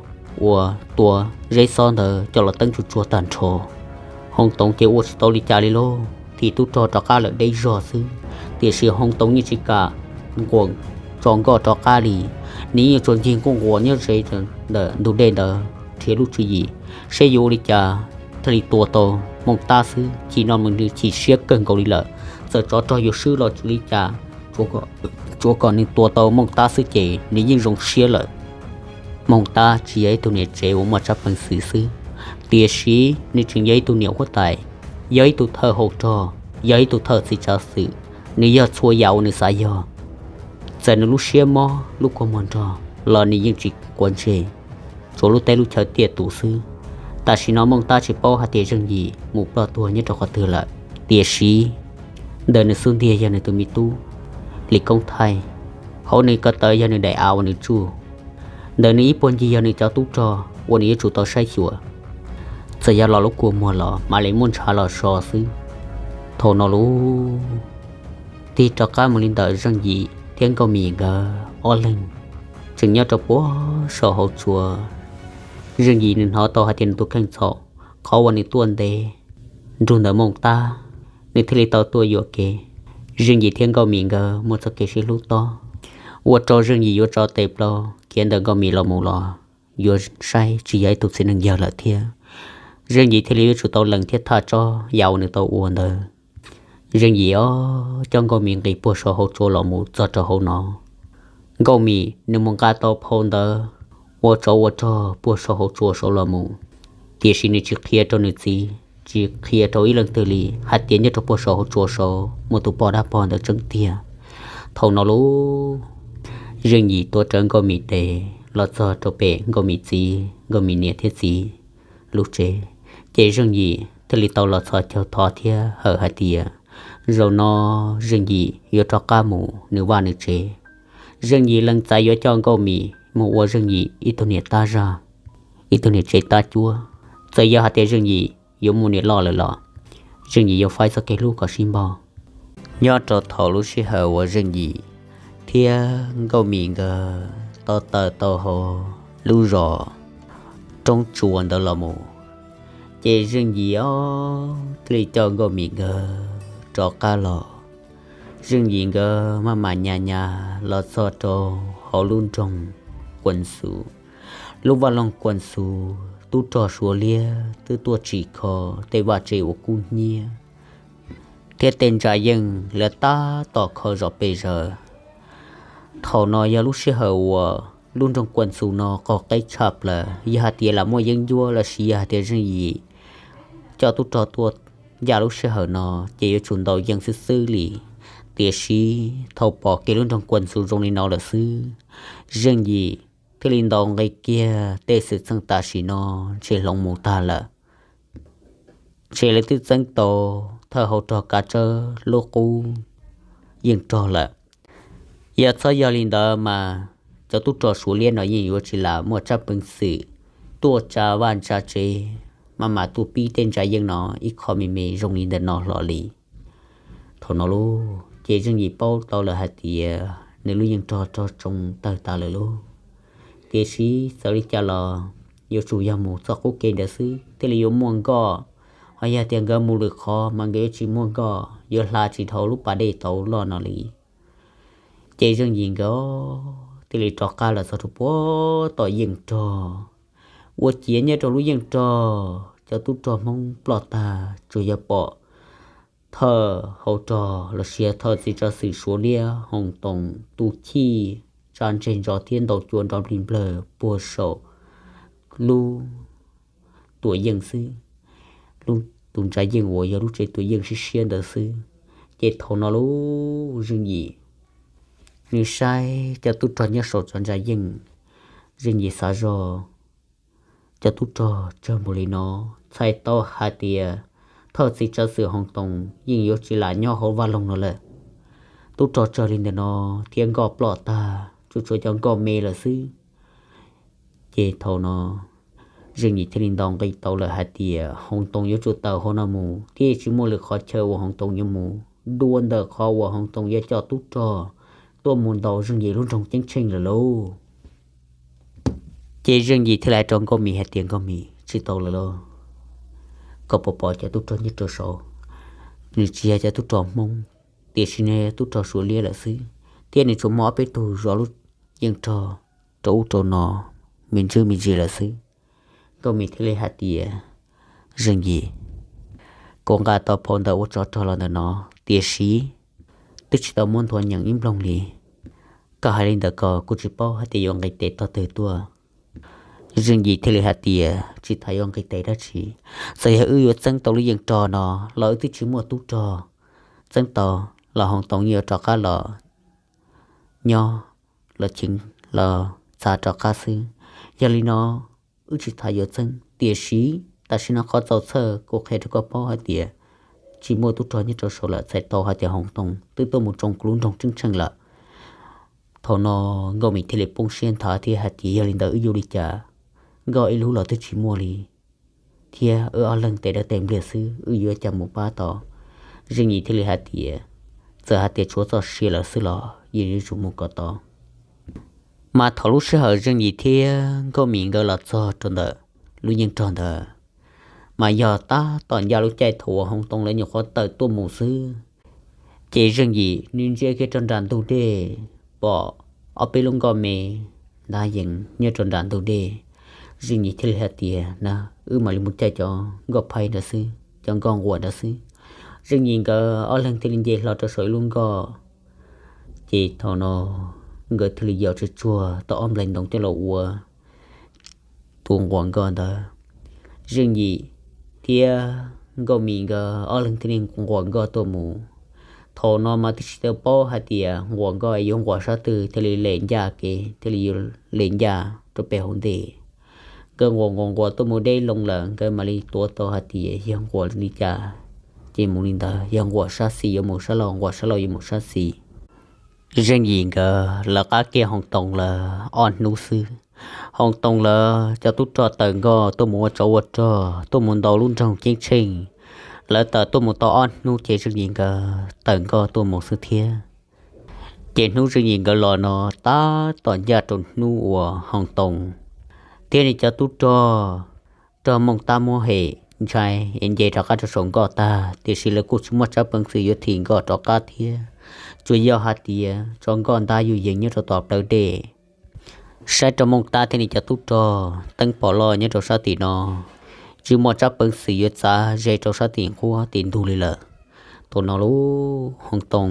uas tua zeb xob ntawd coj los teeb tsuag tsuag tag nrho. Hoo Too ces ua tsis tau li cas li lauj, thim tub rog rov qab lawm deb zog xwb. Tiam sis Hoo Too yeej tsis kam nquam tso nkoj rov qab li, nws yeej tsuas ncig nquj nquas nyob ze ntawm ntug dej ntawd nrhiav lub tswv yim seb yuav ua li cas thiaj li tua tau Mooj Tab xwb. Chim no mas nws chim siab kawg nkaus li lawm, txawm tsov rog yuav swb los tsis ua li cas, tsuav kom nws tua tau Mooj Tab xwb ces nws yeej zoo siab lawm. Mooj Tab tsis yog ib tug niam tsev uas muaj tsab peev xwm xwb, tiam sis nws tseem yog ib tug niam huab tais, yog ib tug thawj hau rog, yog ib tug thawj txiv tsav xwm, nws yog txhua yam uas nws xav yog. Txawm nws lub siab mob lub kua muag nrog los nws yeej tsis quav ntsej, tsuav lub teb lub chaw tiaj tus xwb. Tam sim no Mooj Tab tsis paub hais tias Zeej Yim mus ploj tuag nyob rau qhov twg lawm, tiam sis ntawm nws xub ntiag yog nws tus me tub Lis Koob Thaij, hauv nws ko taw yog nws daim av uas nws tsuj, ntawm nws ib puag ncig yog nws cov tub rog uas nws yuav tsum tau saib xyuas. Txawm yog los lub kua muag los mam li muab ntshav los so xwb. Thaum no lub tig rov qab mus li ntawm Zeej Yim thiab Nkauj Mim nkawd ob leeg tseem nyob rau puag saum hauv tsua. Zeej Yim nws hnov tau hais tias nws tus kheej txhaum, qhov uas nws tuaj ntev nrug ntawm moos tab, nws thiaj li tau tuaj yuam kev. Zeej Yim thiab Nkauj Mim nkawd muaj txoj kev sib hlub tob, ua rau Zeej Yim yuav tso tes plaub khiav ntawm Nkauj Mim los mus los yuav saib tsis yog ib tug txiv neej yawg lawm thiab. Zeej Yim thiaj li yuav tsum tau lees thiab thaj tsob yam uas nws tau ua ntawd. Zeej Yim os coj Nkauj Mim nqis puag saum hauv tsua los mus txog rau hauv no. Nkauj Mim nws mus nqa tau phau ntawv ua tsov ua rog puag saum hauv tsua saud los mus, tiam sis nws tsis qhia rau nws txiv, tsis qhia rau ib leej twg li hais tias nyob rau puag saum hauv tsua saud muaj tus poj dab pog ntawd tseeb tiag. Thaum no lauj, Zeej Yim tuav rawv Nkauj Mim tes los txog rau pem Nkauj Mim txiv, Nkauj Mim niam thiab txiv lub tsev, ces Zeej Yim thiaj li tau los txhos caug thov thiab hawm hais tias, zaum no Zeej Yim yuav rov qab mus nws vaj nws tsev. Zeej Yim lees txais yuav coj Nkauj Mim mus ua Zeej Yim ib tug niam tab zaj, ib tug niam tsev tab cuab. Txawm yog hais tias Zeej Yim yuav muaj niam loj lawm los Zeej Yim yuav faib txoj kev hlub kom sib npaug. Nyob rau thaum lub sij hawm uas Zeej Yim thiab Nkauj Mim nkawd tau tawm tau hauv lub zos Roob Tsua ntawd los mus, ces Zeej Yim os thiaj li coj Nkauj Mim nkawd rov qab los. Zeej Yim nkawd maj mam nyas nyas los txog rau hauv lub nroog Kuam Xus, lub vaj loog Kuam Xus. Tub rog Suav Liab twb tuaj tsim kho tej vaj tse uas kub hnyiab thiab tej ntsa yeej lawv tab tom kho zom pes zaws. Thaum no yog lub sij hawm uas lub nroog Kuam Xus no qaug qeb tshaj plaws, yog hais tias lam muaj yeeb ncuab los sis yog hais tias Zeej Yim coj tub rog tuaj ncaj lub sij hawm no ces yuav tsum ntaus yeej xwb xwb li. Tiam sis thaum pom kev lub nroog Kuam Xus zoo li no lawm xwb, Zeej Yim thiaj li ntaus nqi kiag tej xwm txheej tam sim no ntshe hloov mus tag lawm. Ntshe lawv twb txeeb tau thawj hauv rog Kav Tsawb lub qub yeej rog lawm. Yog txhob yog li ntawd mas cov tub rog Suav Liab no yeej yuav tsis lam muaj tsab peev xwm tuaj tsa vaj tsa tsev, maj mam tuaj pib tej ntsa yeej no ib qho me me zoo li ntawm no hlo li. Thaum no lauj, ces Zeej Yim paub tau lawm hais tias nws lub yeej rog rog tsoo tawg tas lawm lauj. Tiam sis txawm li cas los yuav tsum yog mus txoj qub kev ntawd xwb thiaj li yuav muaj nkoj, ho yog tias nkawd mus lwm qhov mas nkawd yuav tsis muaj nkoj, yuav hla tsis dhau lub pas dej tau loj no li. Ces Zeej Yim nkawd thiaj li rov qab los txog rau puag tom yeej rog. Ua ciav nyob rau lub yeej rog cov tub rog Hmoob ploj tag, tsuas yog pom thawj hauv rog los sis thawj txiv tsav xwm Suav Liab Hoos Toos tu chij tsa ntseg ntsos thiab ntaus cua nrov nplig nplawg puag saum lub tuam yeej xwb, lub tus ntsa yeej uas yog lub tsev tuam yeej siab siab ntawd xwb. Ces thaum no lauj, Zeej Yim nws saib cov tub rog nyob saum txoj ntsa yeej, Zeej Yim xav zog cov tub rog tsawg npaum li no, txhais tau hais tias thawj txiv tsav xwm Hoos Toos yeej yuav tsis lam nyob hauv vaj loog no lawm. Tub rog tsawg li ntawm no thiab nkoj ploj tag, tsuas tshuav cov nkoj me lawm xwb. Ces thaum no Zeej Yim thiaj li ntaus nqi tau lawm hais tias Hoos Toos yuav tsum tawm hauv no mus thiab tsis muaj lwm qhov chaw uas Hoos Toos yuav mus dua ntawm qhov uas Hoos Toos yuav coj tub rog tuaj mus ntaus Zeej Yim lub nroog ceeb tsheej lawm lauj. Ces Zeej Yim thiaj li hais rau Nkauj Mim hais tias, Nkauj Mim, tsis tau lawm lauj, koj puas pom cov tub rog nyob rau saud? Nws tsis yog cov tub rog Hmoob, tiam sis nws yog tub rog Suav Liab lawm xwb, thiab nws tsuas muaj ob peb tug zov lub yeej rog rau ub rau no me ntsis me ntsis lawm xwb. Nkauj Mim thiaj li hais tias, Zeej Yim, kuv nqa tau phau ntawv ua tsov rog los ntawm no, tiam sis twb tsis tau muab nthuav nyeem ib nploog li. Koj hais li ntawd ko kuv tsis paub hais tias yuav nqis tes tog twg tuaj. Zeej Yim thiaj li hais tias, tsis tas yuav nqis tes dab tsi, txawm yog wb yuav txeeb tau lub yeej rog no los wb twb tsis muaj tub rog. Txeeb tau los Hoos Toos yeej yuav rov qab los nyob, los cheev los txav rov qab xwb. Yog li no wb tsis tas yuav txeeb, tiam sis tam sim no qhov txaus txhawj kuv qhia rau koj paub hais tias tsis muaj tub rog nyob rau saud lawm, txhais tau hais tias Hoos Toos twb tuaj mus tsoo kuv lub nroog ceeb tsheej lawm. Thaum no Nkauj Mim thiaj li poob siab nthav thiab hais tias, yog li ntawd wb yuav ua li cas? Nkoj ib lub los twb tsis muaj li, thiab wb ob leeg tes dawb tes npliag xwb, wb yuav cas mus pab tau? Zeej Yim thiaj li hais tias, txawm hais tias tshuav txoj sia lawm xwb los yeej yuav tsum mus kom tau. Mas thaum lub sij hawm Zeej Yim thiab Nkauj Mim nkawd los txog rau ntawm lub yeej rog ntawd, mas yog tab tom ncaj lub caij thaum uas Hoo Too lawv nyuam qhuav tawm tuaj mus xwb. Ces Zeej Yim nws ntsia kiag rau nram ntug dej, pom ob peb lub nkoj me ntag yees nyob rau nram ntug dej. Zeej Yim thiaj li hais tias, Na, wb mam li mus caij cov nkoj phaib ntawd xwb, cov nkoj nquas ntawd xwb. Zeej Yim nkawd ob leeg thiaj li nce hlo rau saum ib lub nkoj. Ces thaum no nkawd thiaj li yos tsuag tsuag tau ob nplais ntoo coj los ua tus nquas nkoj ntawd. Zeej Yim thiab Nkauj Mim nkawd ob leeg thiaj li nquas nkoj tuaj mus. Thaum no mas twb tsis tau paub hais tias nquas nkoj yuav nquas sab twg thiaj li lem ncaj kev thiaj li yuav lem ncaj rau pem hauv ntej. Nkawd nquas nquas nquas tuaj mus deb loo lawm nkawd mam li tuav tau hais tias yog nquas li cas ces mus li ntawd, yog nquas sab xis yuav mus sab laug, nquas sab laug yuav mus sab xis. Zeej Yim nkawd lawv qab kiag Hoo Too lawv ob hnub xwb. Hoo Too lawv cov tub rog tawm nkoj tuaj mus ua tsov ua rog, tuaj mus ntaus lub nroog ceeb tsheej. Lawv tawm tuaj mus tau ob hnub ces Zeej Yim nkawd tawm nkoj tuaj mus xwb thiab. Ces hnub Zeej Yim nkawd los no tab tom ncaj rau hnub uas Hoo Too thiab nws cov tub rog raug Mooj Tab muab hem ntshai es nce rov qab rau saum nkoj tag, tiam sis lawv kuj tsis muaj tsab peev xwm yuav thim nkoj rov qab thiab. Tsuas yog hais tias tso nkoj ntab yuj yees nyob rau tom plawv dej. Saib rau Mooj Tab thiab nws cov tub rog teeb pom loj nyob rau sab tim no, tsis muaj tsab peev xwm yuav txav ze rau sab tim nqhuab tim ntug li lawm. Thaum no lub Hoo Too,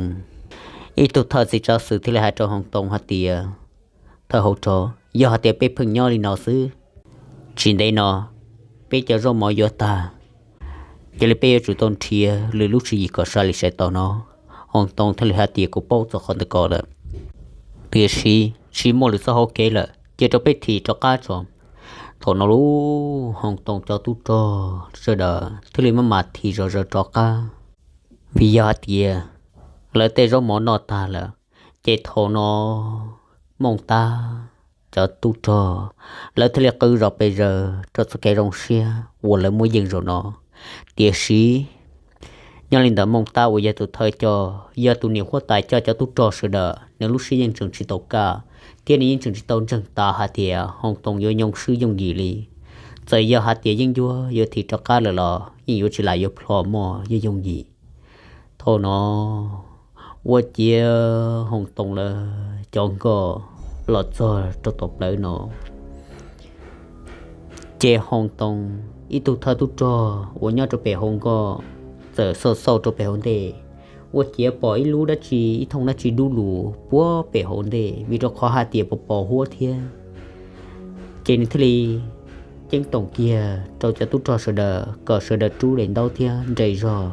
ib tug thawj txiv tsav xwm thiaj li hais rau Hoo Too hais tias, Thawj hauv rog, yog hais tias peb pheej nyob li no xwb, tsis ntev no peb cov zaub mov yuav tag, cia li peb yuav tsum tau nrhiav lwm lub tswv yim kom sai li sai tau no. Hoo Too thiaj li hais tias, Kuv paub txog qhov ntawd ko lawm, tiam sis tsis muaj lwm txoj hauv kev lawm, cia rau peb thim rov qab tso. Thaum no lub Hoo Too cov tub rog sawv daws thiaj li maj mam thim zom zaws rov qab, vim yog hais tias lawv tej zaub mov noj tag lawm. Ces thaum no Mooj Tab cov tub rog lawv thiaj li qw zom pes zaws rau txoj kev zoo siab uas lawv muaj yeej zaum no. Tiam sis nyob li ntawd Mooj Tab uas yog tus thawj coj, yog tus niam huab tais coj cov tub rog sawv daws, nws lub siab yeej tseem tsis tau kaj, thiab nws yeej tseem tsis tau ntseeg tas hais tias Hoo Too yuav nyoo swb yooj yim li. Txawm yog hais tias yeeb ncuab yuav thim rov qab lawm los yeej yuav tsis lam yuav plho moj yooj yooj yim. Thaum no ua ciav Hoo Too lawv cov nkoj los txog rau tom plawv no, ces Hoo Too ib tug thawj tub rog uas nyob rau pem hauv nkoj txawm xauj xauj rau pem hauv ntej, ua ciav pom ib lub dab tsi ib thooj dab tsi dub lug puag pem hauv ntej, vim rau qhov hais tias pos pos huab thiab. Ces nws thiaj li ceeb toom kiag rau cov tub rog sawv daws kom sawv daws rub daim ntaub thiab nres zog.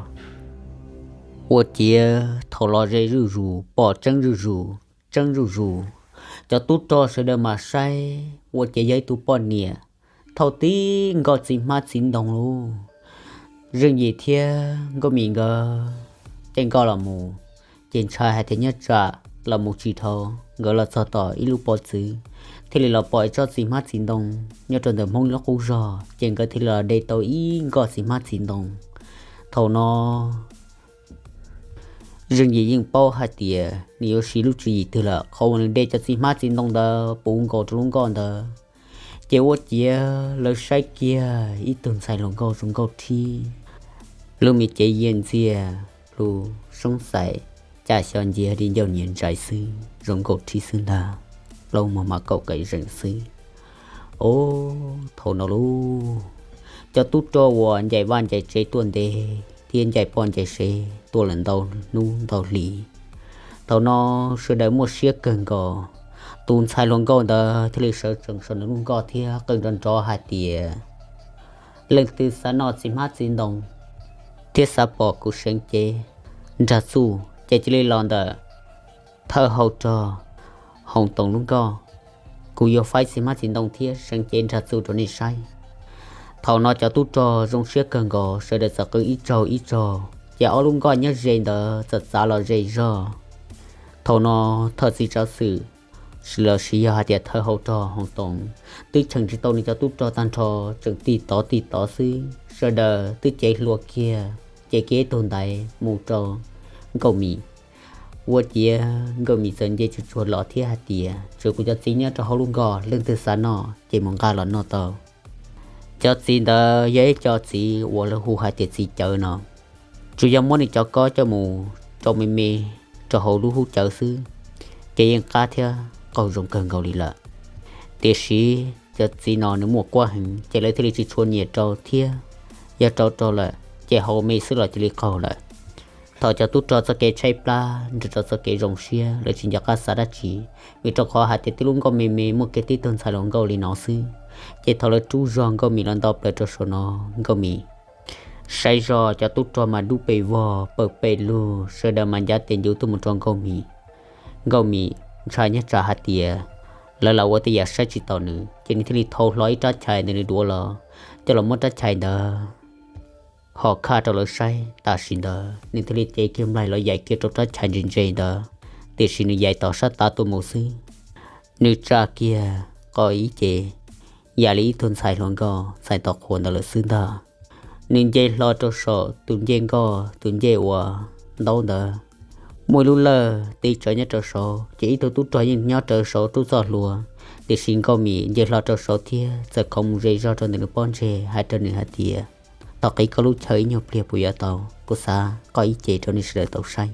Ua ciav thaum los ze zuj zus, pom tseeb zuj zus, tseeb zuj zus, cov tub rog sawv daws mam saib ua ciav yog ib tug poj niam thauj tib nkoj txiv hmab txiv ntoo lauj. Zeej Yim thiab Nkauj Mim nkawd caij nkoj los mus, ces ntshai hais tias nyob tsam los mus tsis dhau, nkawd los txog tom ib lub pob txwv, thiaj li los pom ib tsob txiv hmab txiv ntoo nyob rau ntawm Hmoob lub qub zog, ces nkawd thiaj li los de tau ib nkoj txiv hmab txiv ntoo. Thaum no Zeej Yim yeej paub hais tias nws yuav siv lub tswv yim twg lawm, qhov uas nws de cov txiv hmab txiv ntoo ntawd puv nkaus rau lub nkoj ntawd. Ces ua ciav lawv saib kiag ib tug ntxhais hluas nkauj zoo nkauj thib, lub me cev yias ntxiag, lub soob xais caj xyo nciag di ncauj nyias ntsais xwb, zoo nkauj thib xwb ntag, plaub muag mas kaum qe zees xwb. Os, thaum no lauj, cov tub rog uas ncaim vaj ncaim tsev tuaj ntev thiab ncaim poj ncaim sev tuaj lawm ntau hnub ntau hli, thaum no sawv daws muaj siab kawg nkaus. Tus ntxhais hluas nkauj ntawd thiaj li sawv tsees saum nws lub nkoj thiab qw nrov nrov hais tias, Leej twg xav noj txiv hmab txiv ntoo thiab xav pom kuv seev cev nrag txuj ces cia li los ntawm thawj hau rog Hoo Toos lub nkoj. Kuv yuav faib txiv hmab txiv ntoo thiab seev cev nrag txuj rau nej saib. Thaum no cov tub rog zoo siab kawg nkaus, sawv daws txawm qw ib zaug ib zaug, ces ob lub nkoj nyob ze ntawd txawm txav los ze zog. Thaum no thawj txiv tsav xwm, los sis yog hais tias thawj hau rog Hoo Toos, twb cheem tsis tau nws cov tub rog tag nrho, tseem tig tov tig tov xwb. Sawv daws twb cev hlua kiag, cev kiag ib tug ntaiv mus rau Nkauj Mim. Ua ciav Nkauj Mim txawm nce tsuag tsuag los thiab hais tias, Tsuas kuv cov txiv nyob rau hauv lub nkoj, leej twg xav noj ces mus nqa los noj tau. Cov txiv ntawd yog ib co txiv uas lawv hu hais tias txiv cawv no, tsuas yog muab nws cov kob coj mus rau me me rau hauv lub hub cawv xwb, ces yeej qab thiab qaug zoo kawg nkaus li lawm. Tiam sis cov txiv no nws muaj kuab heev ces lawv thiaj li tsis tshua nyiam rau thiab, yog rau rau lawm ces haus me xwb los cia li qaug lawm. Thaum cov tub rog txoj kev tshaib plab nrog rau txoj kev zoo siab, lawv tsis nco qab xav dab tsi, vim rau qhov hais tias tib lub nkoj me me muaj kiag tib tug ntxhais hluas nkauj li no xwb, ces thaum lawv rub zog Nkauj Mim los nto plaws rau saum no, Nkauj Mim saib zog cov tub rog mas dub pes vog pawg pes lug, sawv daws mas ncav tes ncuv tuaj mus rau Nkauj Mim. Nkauj Mim ntshai nyob tsam hais tias lawv lam ua tej yam saib tsis taus nws, ces nws thiaj li thau hlo ib rab chais ntawm nws duav los, coj los muab rab chais ntawd hos khaj rau lawv saib. Tam sim ntawd nws thiaj li cev kiag nplaig los yaim kiag rau rab chais ntse ntse ntawd, tiam sis nws yaim tom sab tav tuaj mus xwb. Nws tsa kiag qo ib ce, yam li ib tug ntxhais hluas nkauj txhais tos qhua ntawd lawm xwb ntag. Nws nce hlo rau saum tus ncej nkoj, tus ncej uas ntaub ntawd, muaj ib lub lawj tib tsawv nyob rau saud, ces ib tug tub rog yeej nyob rau saud rub txoj hlua. Tiam sis Nkauj Mim nce hlo rau saud thiab txawm khoov mus ze zog rau ntawm nws pob ntseg, hais rau nws hais tias, Thov qhib koj lub chaw ib nyuag pliag puas yuav tau? Kuv xav qo ib ce rau nej sawv daws tau saib.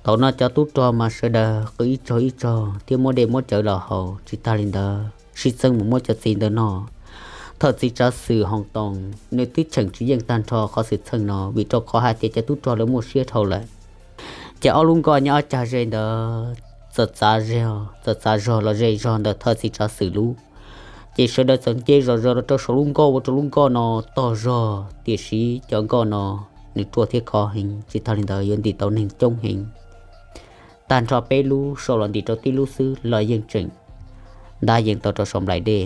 Thaum no cov tub rog mas sawv daws qw ib tsaug ib tsaug thiab muab dej muab cawv los haus, tsis tag li ntawd sib txeeb mus muab cov txiv ntawd noj. Thawj txiv tsav xwm Hoos Toos nws twb cheem tsis yeej tag nrho qhov xwm txheej no, vim rau qhov hais tias cov tub rog lawv muaj siab dhau lawm. Ces ob lub nkoj nyob ob cag ze ntawd txawm txav ze, txawm txav zog los ze zog ntawm thawj txiv tsav xwm lub. Ces sawv daws txawm nce zom zaws los rau saum lub nkoj ua rau lub nkoj no tog zog, tiam sis cov nkoj no nws ruaj thiab khov heev, tsis tag li ntawd yuav ntim tau neeg coob heev. Tag nrho peb lub sau los ntim rau tib lub xwb los yeej tseem ntab yees tau rau saum nplaim dej.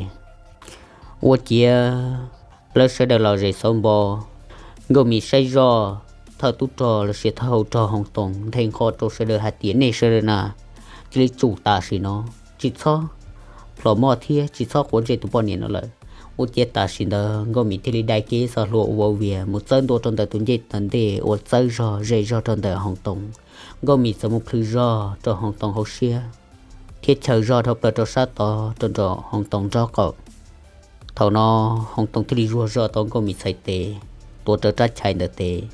Ua ciav lawv sawv daws los zem xauv npo, Nkauj Mim saib zoj thawj tub rog los sis thawj hauv rog Hoos Toos nthe nqho rau sawv daws hais tias, Nej sawv daws na, cia li tsum tam sim no, tsis txhob plhom moj thiab tsis txhob quav ntsej tus poj niam no lawm. Ua ciav tam sim ntawd Nkauj Mim thiaj li dai kiag ib txoj hlua ua vau vias mus txawb ntua rau ntawm tus ncej tom ntej uas txawb zog ze zog rau ntawm Hoos Toos. Nkauj Mim txawm mus plhws zog rau Hoos Toos hauv siab thiab chaws zog dhau plaws rau sab tod rau nram Hoos Toos nraub qaum. Thaum no Hoos Toos thiaj li zuag zog tau Nkauj Mim txhais tes, tuav rawv rab chais ntawm tes.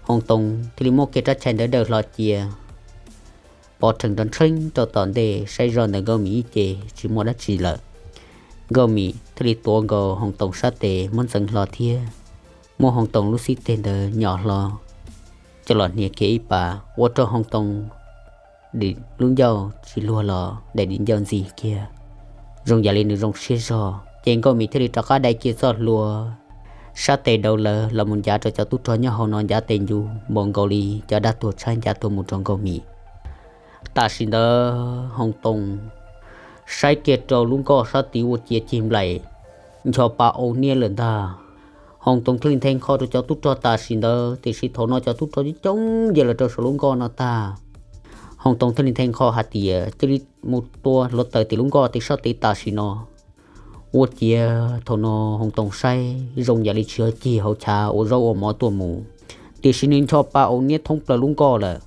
Hoos Toos thiaj li muab kiag rab chais ntawd dawj hlo cia, pov rhees rau ntsheeb rau tom ntej, saib zoj ntawm Nkauj Mim ib ce tsis muaj dab tsi lawm. Nkauj Mim thiaj li tuav nkaus Hoos Toos sab tes muab ntxeev hlo thiab muab Hoos Toos lub xib teg ntawd nyom hlo, coj los hnia kiag ib pas ua rau Hoos Toos dim lub ncauj tsis luag los daim dim ncauj ntxi kiag, zoo yam li nws zoo siab zog. Ces Nkauj Mim thiaj li rov qab dai kiag txoj hlua, sab tes daus lawv los mus ncav rau cov tub rog nyob hauv no ncav tes ncu npaum nkaus li cov dab tuag tshaib ncav tuaj mus rau Nkauj Mim. Tam sim ntawd Hoos Toos saib kiag rau lub nkoj sab tid ua ciav cig nplaim ncho pa au niab lawm ntag. Hoos Toos thiaj li nthe nqho rau cov tub rog tam sim ntawd, tiam sis thaum no cov tub rog coob coob nce los rau saum lub nkoj no tag. Hoos Toos thiaj li nthe nqho hais tias, Cia li mus tua hluav taws tim lub nkoj tim sab tid tam sim no. Ua ciav thaum no Hoos Toos saib zoo yam li tsis yog cig hauv chav ua zaub ua mov tuaj mus, tiam sis nws ncho pa au niab thoob plaws lub nkoj lawm.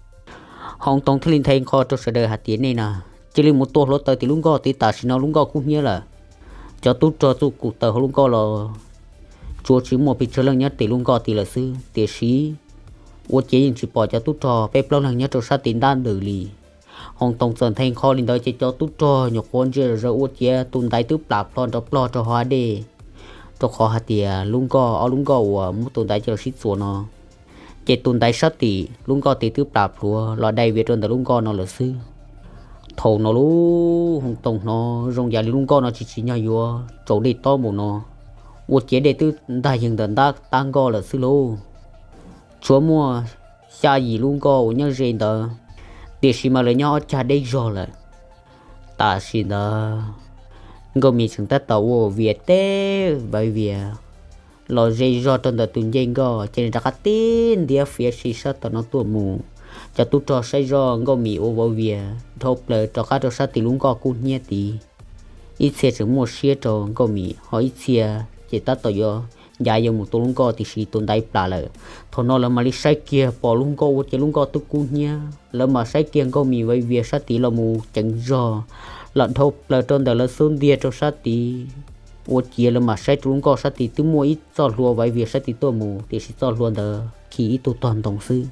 Hoos Toos thiaj li nthe nqho rau sawv daws hais tias, Nej na, cia li mus tua hluav taws tim lub nkoj tid tam sim no, lub nkoj kub hnyiab lawm. Cov tub rog txuj kum taws hauv lub nkoj los tsuas tsis muaj pes tsawg leej nyob tim lub nkoj tid lawm xwb, tiam sis ua ciav yeej tsis pom cov tub rog peb plaub leeg nyob rau sab tid ntab ntws li. Hoos Toos txawm nthe nqho li ntawd ces cov tub rog nyuam qhuav ntsia zom zaws ua ciav tus ntaiv twb plam plho nrov plog rau hauv dej, rau qhov hais tias lub nkoj, ob lub nkoj uas muab tus ntaiv coj los sib txuas no, ces tus ntaiv sab tim lub nkoj tid twb plam plhuav los dai vias rau ntawm lub nkoj no lawm xwb. Thaum no lub Hoos Toos hnov zoo yam li lub nkoj no tsis tsim nyog yuav tsaus dej tob npaum no, ua ciav dej twb ntag yees ntawm ntab tab nkoj lawm xwb lauj. Tsuas muaj xya yim lub nkoj uas nyob ze ntawd, tiam sis mas lawv nyob ob cag deb zog lawm. Tam sim ntawd Nkauj Mim tseem tab tom ua vias teb vaiv vias los ze zog rau ntawm tus ncej nkoj, ces nws rov qab tib ntiav fiav si sab tom no tuaj mus. Cov tub rog saib zoj Nkauj Mim ua vaiv vias dhau plaws rov qab rau sab tim lub nkoj kub hnyiab tid. Ib txhia tseem muaj siab rau Nkauj Mim, ho ib txhia ces tab tom yuav ncav yuav mus tua lub nkoj, tiam sis tus ntaiv plam lawm. Thaum no lawv mam li saib kiag pom lub nkoj ua ciav lub nkoj twb kub hnyiab, lawv mam saib kiag Nkauj Mim vaiv vias sab tid los mus ceev zog los dhau plaws rau ntawm lawv xub ntiag rau sab tid. ua ciav lawv mam saib rau lub nkoj sab tid twb muaj ib txoj hlua vaiv vias sab tid tuaj mus, tiam sis txoj hlua ntawd khi ib tug tog ntoo xwb.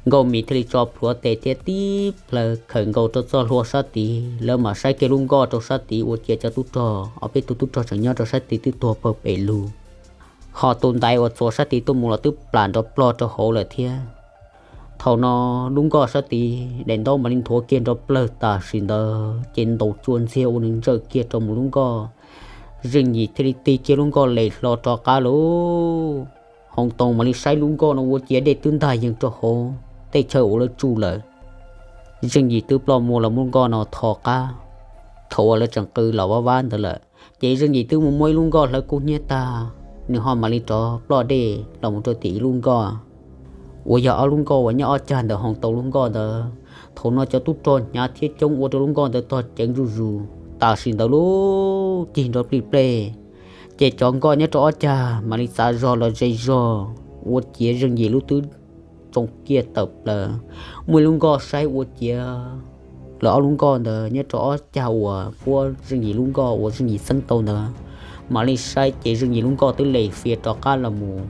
Nkauj Mim thiaj li tso plhuav tes thiab tib plhaws khawm nkaus rau txoj hlua sab tid, lawv mam saib kiag lub nkoj rau sab tid ua ciav cov tub rog, ob peb tug tub rog tseem nyob rau sab tid twb tuag pawg pem lug, ho tus ntaiv uas txuas sab tid tuaj mus los twb plam nrov plog rau hauv lawm thiab. Thaum no lub nkoj sab tid daim ntaub mam li nthuav kiag nrov plawg tam sim ntawd ces ntaus cua ntxiag ua nws ntsawm kiag rau mus lub nkoj. Zeej Yim thiaj li tig kiag lub nkoj lem hlo rov qab lauj. Hoos Toos mam li saib lub nkoj no ua ciav dej twb ntag yees rau hauv tej chaw uas lawv tsuj lawm. Zeej Yim twb ploj muag los muab nkoj no tho qab. Thaum uas lawv tseem qw los vab vab ntawd lawm ces Zeej Yim twb mus muab ib lub nkoj hlawv kub hnyiab tag, nws ho mam li rov ploj dej los mus rau tim ib lub nkoj uas yog ob lub nkoj uas nyob ob cag ntawm Hoos Toos lub nkoj ntawd. Thaum no cov tub rog hnyav thiab coob ua rau lub nkoj ntawd tog ceev zuj zus. Tam sim ntawd lub cig nrov plij plej, ces cov nkoj nyob rau ob cag mam li txav zog los ze zog, ua ciav Zeej Yim lub twb tsoo kiag tawm plaws. Muaj ib lub nkoj saib ua ciav lawv ob lub nkoj ntawd nyob rau ob cag uas puab Zeej Yim lub nkoj uas Zeej Yim txeeb tau ntawd, mam li saib ces Zeej Yim lub nkoj twb lem fias rov qab los mus.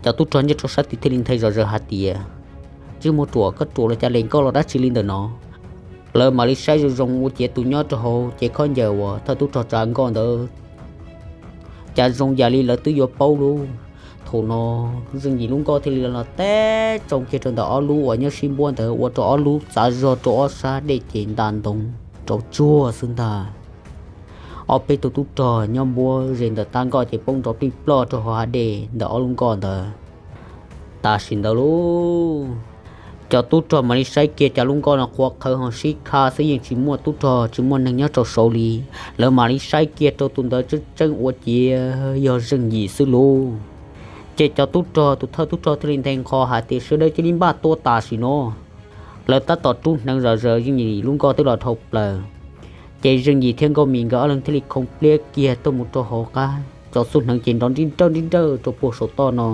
Cov tub rog nyob rau sab tid thiaj li nthe zom zaws hais tias, Tsis muaj ruam, koj ruam los cas lem nkoj los dab tsi li ntawm no? Lawv mam li saib zoo zoo ua ciav tus nyob rau hauv ces khaub ncaws uas thawj tub rog tsav nkoj ntawd cas zoo yam li lawv twb yuav paub lub. Thaum no Zeej Yim lub nkoj thiaj li los teb tsoo kiag rau ntawm ob lub uas nyob sib npuab ntawd ua rau ob lub txav zog rau ob sab dej ces nta ntoo rau tsuag xwb ntag. Ob peb tug tub rog nyob npuab ze ntawm tab nkoj ces poob nrov plij ploj rau hauv hav dej ntawm ob lub nkoj ntawd. Tam sim ntawd lub, cov tub rog mam li saib kiag cas lub nkoj no qhuav qhawv ho sib kha xwb yeej tsis muaj tub rog tsis muaj neeg nyob rau saud li. Lawv mam li saib kiag rau tus ntawd tseeb tseeb ua ciav yog Zeej Yim xwb lub. Ces cov tub rog tus thawj tub rog thiaj li nthe nqho hais tias, Sawv daws cia li npaj tua tam sim no. Lawv tab tom rub hneev zom zaws Zeej Yim lub nkoj twb los dhau plaws. Ces Zeej Yim thiab Nkauj Mim nkawd ob leeg thiaj li khoov pliab kiag tuaj mus rau hauv qab, cov xub hneev ces nrov nrib nrawj nrib nrawj rau puag saum toj no.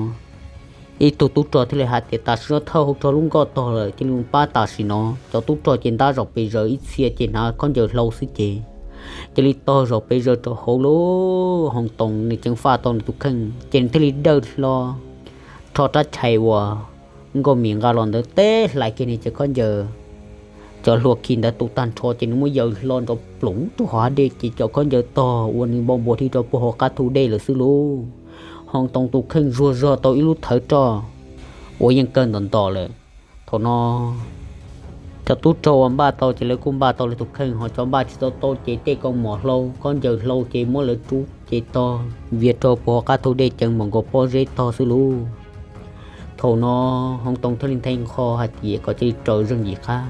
Ib tug tub rog thiaj li hais tias, Tam sim no thawj hau rog lub nkoj tog lawm, cia li mus pab tam sim no. Cov tub rog ces ntab zom pes zaws ib txhia ces hnav khaub ncaws hlau xwb ces cia li tog zom pes zaws rau hauv lub. Hoos Toos nws ceev faj tau nws tus kheej ces nws thiaj li dawj hlo rho rab chais uas Nkauj Mim nqa los ntawd teb hlais kiag nws cov khaub ncaws. Cov hlua khi ntawd tu tag nrho ces nws muab yaws hlo nrov ploov rau hauv hav dej ces cov khaub ncaws tog ua nws npau npua dhia rau puag hauv qab thu dej lawm xwb lub. Hoos Toos tus kheej zuag zog tau ib lub thawv roj uas yeej kawg ntom ntom lawm. Thaum no cov tub rog uas npaj tau ces lawv kuj npaj tau lawv tus kheej, ho cov npaj tsis tau tau ces tej kaus mom hlau khaub ncaws hlau ces muab lawv rub ces tog vias rau puag hauv qab thu dej ceev npaum nkaus pob zeb tog xwb lub. Thaum no Hoos Toos thiaj li nthe nqho hais tias kom cia li raws Zeej Yim qab,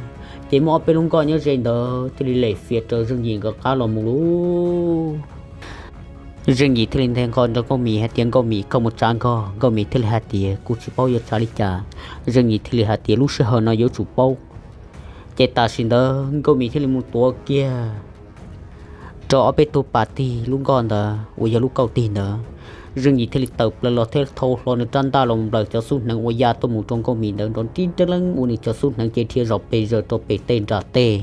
ces muaj ob peb lub nkoj nyob ze ntawd thiaj li lem fias raws Zeej Yim nkawd qab los mus lub. Zeej Yim thiaj li nthe nqho nrog Nkauj Mim hais tias, Nkauj Mim, koj mus tsav nkoj. Nkauj Mim thiaj li hais tias, Kuv tsis paub yuav tsav li cas. Zeej Yim thiaj li hais tias, Lub sij hawm no yuav tsum paub. Ces tam sim ntawd Nkauj Mim thiaj li mus tuav kiag rau ob peb tug pas tig lub nkoj ntawd uas yog lub kauj tig ntawd. Zeej Yim thiaj li tawm plaws los thiab thau hlo nws rab ntaj los nplawm cov xub hneev uas ya tuaj mus rau Nkauj Mim ntawd nrov nrib nrawj leeb ua nws cov xub hneev ces dhia zom pes zaws rau pem tej nram tej.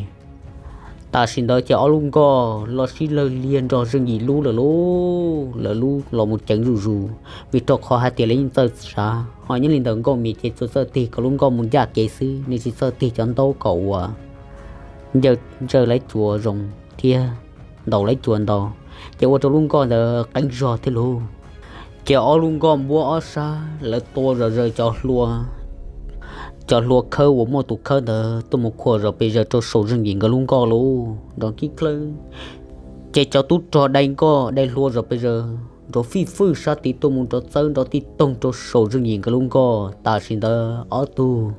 Tam sim ntawd ces ob lub nkoj los sib lawg liag nrog Zeej Yim lub lawm lub, lawv lub los mus ceev zuj zus, vim rau qhov hais tias lawv yeej txawj tsav, ho nyob li ntawm Nkauj Mim ces tsuas txawj tig kom lub nkoj mus ncaj kev xwb, nws tsis txawj tig cov ntaub kom uas ncaws ntsawj lawv cua zoo thiab ntaus lawv cua ntau, ces ua rau lub nkoj ntawd qeeb zog thiab lub. Ces ob lub nkoj npuab ob sab lawv tua zom zaws cov hlua, cov hlua khawb uas muaj tus khawb ntawd tuaj mus khuam zom pes zaws rau saum Zeej Yim nkawd lub nkoj lub nrov kib klawb. Ces cov tub rog dai nkoj dai hlua zom pes zaws nrov fij fwj sab tid tuaj mus nrov txawb nrov tib toog rau saum Zeej Yim nkawd lub nkoj. Tam sim ntawd ob tug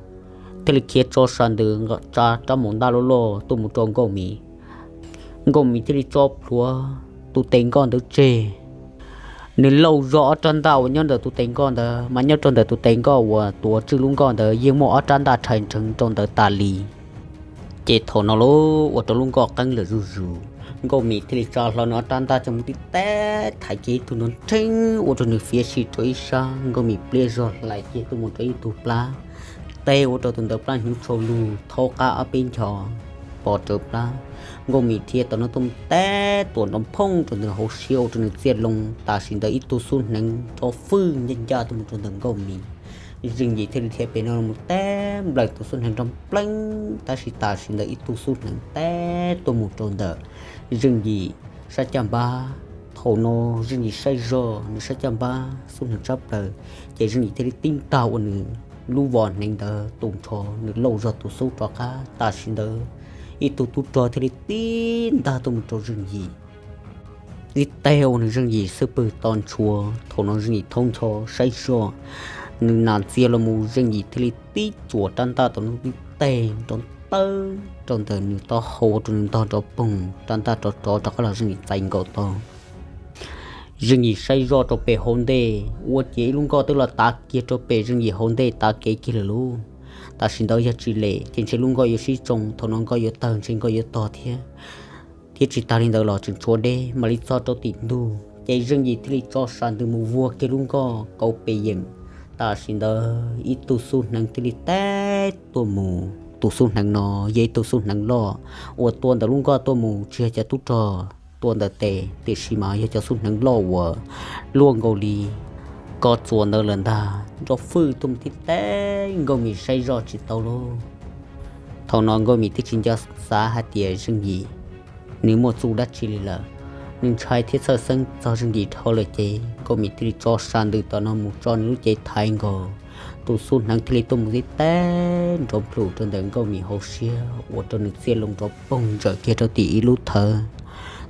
thiaj li khiav tso sa ntws tsa rab maum ntaj loj loj tuaj mus rau Nkauj Mim. Nkauj Mim thiaj li tso plhuav tus tes nkoj ntawd tseg. Nws lauj zog ob rab ntaj uas nyob ntawm tus tes nkoj ntawd, mas nyob rau ntawm tus tes nkoj uas tuav tswj lub nkoj ntawd yeej muaj ob rab ntaj rhais nrheev rau ntawd tas li. Ces thaum no lub ua rau lub nkoj qeeb lawm zuj zus. Nkauj Mim thiaj li tsa hlo nws ob rab ntaj coj mus tib teb thaiv kiag ib tug nrov nrheeb ua rau nws fiav si rau ib sab. Nkauj Mim pliaj zog hlais kiag tuaj mus rau ib tug plab, teb ua rau tus ntawd plab hnyuv tshau lug thaub qab ob peb nchos. pov rawv plab. Nkauj Mim dhia tom no tuaj mus teb tuam nrov phooj rau ntawm hauv siab ua rau nws txiaj loo. Tam sim ntawd ib tug xub hneev nrov fwj ncaj ncaj tuaj mus rau ntawm Nkauj Mim. Zeej Yim thiaj li dhia pem no mus teb nplawm tus xub hneev nrov npleeb, tab sis tam sim ntawd ib tug xub hneev teb tuaj mus rau ntawm Zeej Yim sab caj npab. Thaum no Zeej Yim saib zog nws sab caj npab xub hneev tshab plaws, ces Zeej Yim thiaj li tib ntag ua nws lub vos hneev ntawd tu nrho, nws lauj zog tus xub rov qab. Tam sim ntawd ib tug tub rog thiaj li tib ntag tuaj mus rau Zeej Yim, tib teg ua nws Zeej Yim xub pwg to ntshua. Thaum no Zeej Yim thaub ncho saib zog, nws nas ntxias los mus Zeej Yim thiaj li tib cuam rab ntaj tom no tib teg nrov tawg rau ntawm nws taub hau ua rau nws ntog nrov poog, rab ntaj rov rov rov qab los Zeej Yim txais nkaus tau. Zeej Yim saib zoj rau pem hauv ntej ua ciav ib lub nkoj twb los tav kiag rau pem Zeej Yim hauv ntej tav kev kiag lawm lauj. Tam sim ntawd yog tsis lem ces ntshe lub nkoj yuav sib tsoo, thaum no nkoj yuav tawg ntshe nkoj yuav tog thiab. Thiab tsis tas li ntawd los tseem tshuav deb mam li txog rau tim ntug ces Zeej Yim thiaj li tso sas ntws mus vuag kiag lub nkoj kauv pes yeem. Tam sim ntawd ib tug xub hneev thiaj li teb tuaj mus. Tus xub hneev no yog ib tug xub hneev loj uas tua ntawm lub nkoj tuaj mus tsis yog cov tub rog tua ntawm tes, tiam sis mas yog cov xub hneev loj uas luaj nkaus li kob txuas ntawd lawm ntag. Nrov fwj tuaj mus tib teg Nkauj Mim saib zoj tsis tau lauj. Thaum no Nkauj Mim twb tsis nco xav hais tias Zeej Yim nws muaj txuj dab tsi li lawm. Nws ntshai thiab txhawj xeeb txog Zeej Yim dhau lawm ces Nkauj Mim thiaj li tso sas ntws tom no mus tso nws lub cev thaiv nkaus tus xub hneev thiaj li tuaj mus tib teg nrov nplum rau ntawm Nkauj Mim hauv siab ua rau nws txiaj loo nrov poog ntsawm kiag rau tim ib lub thawv.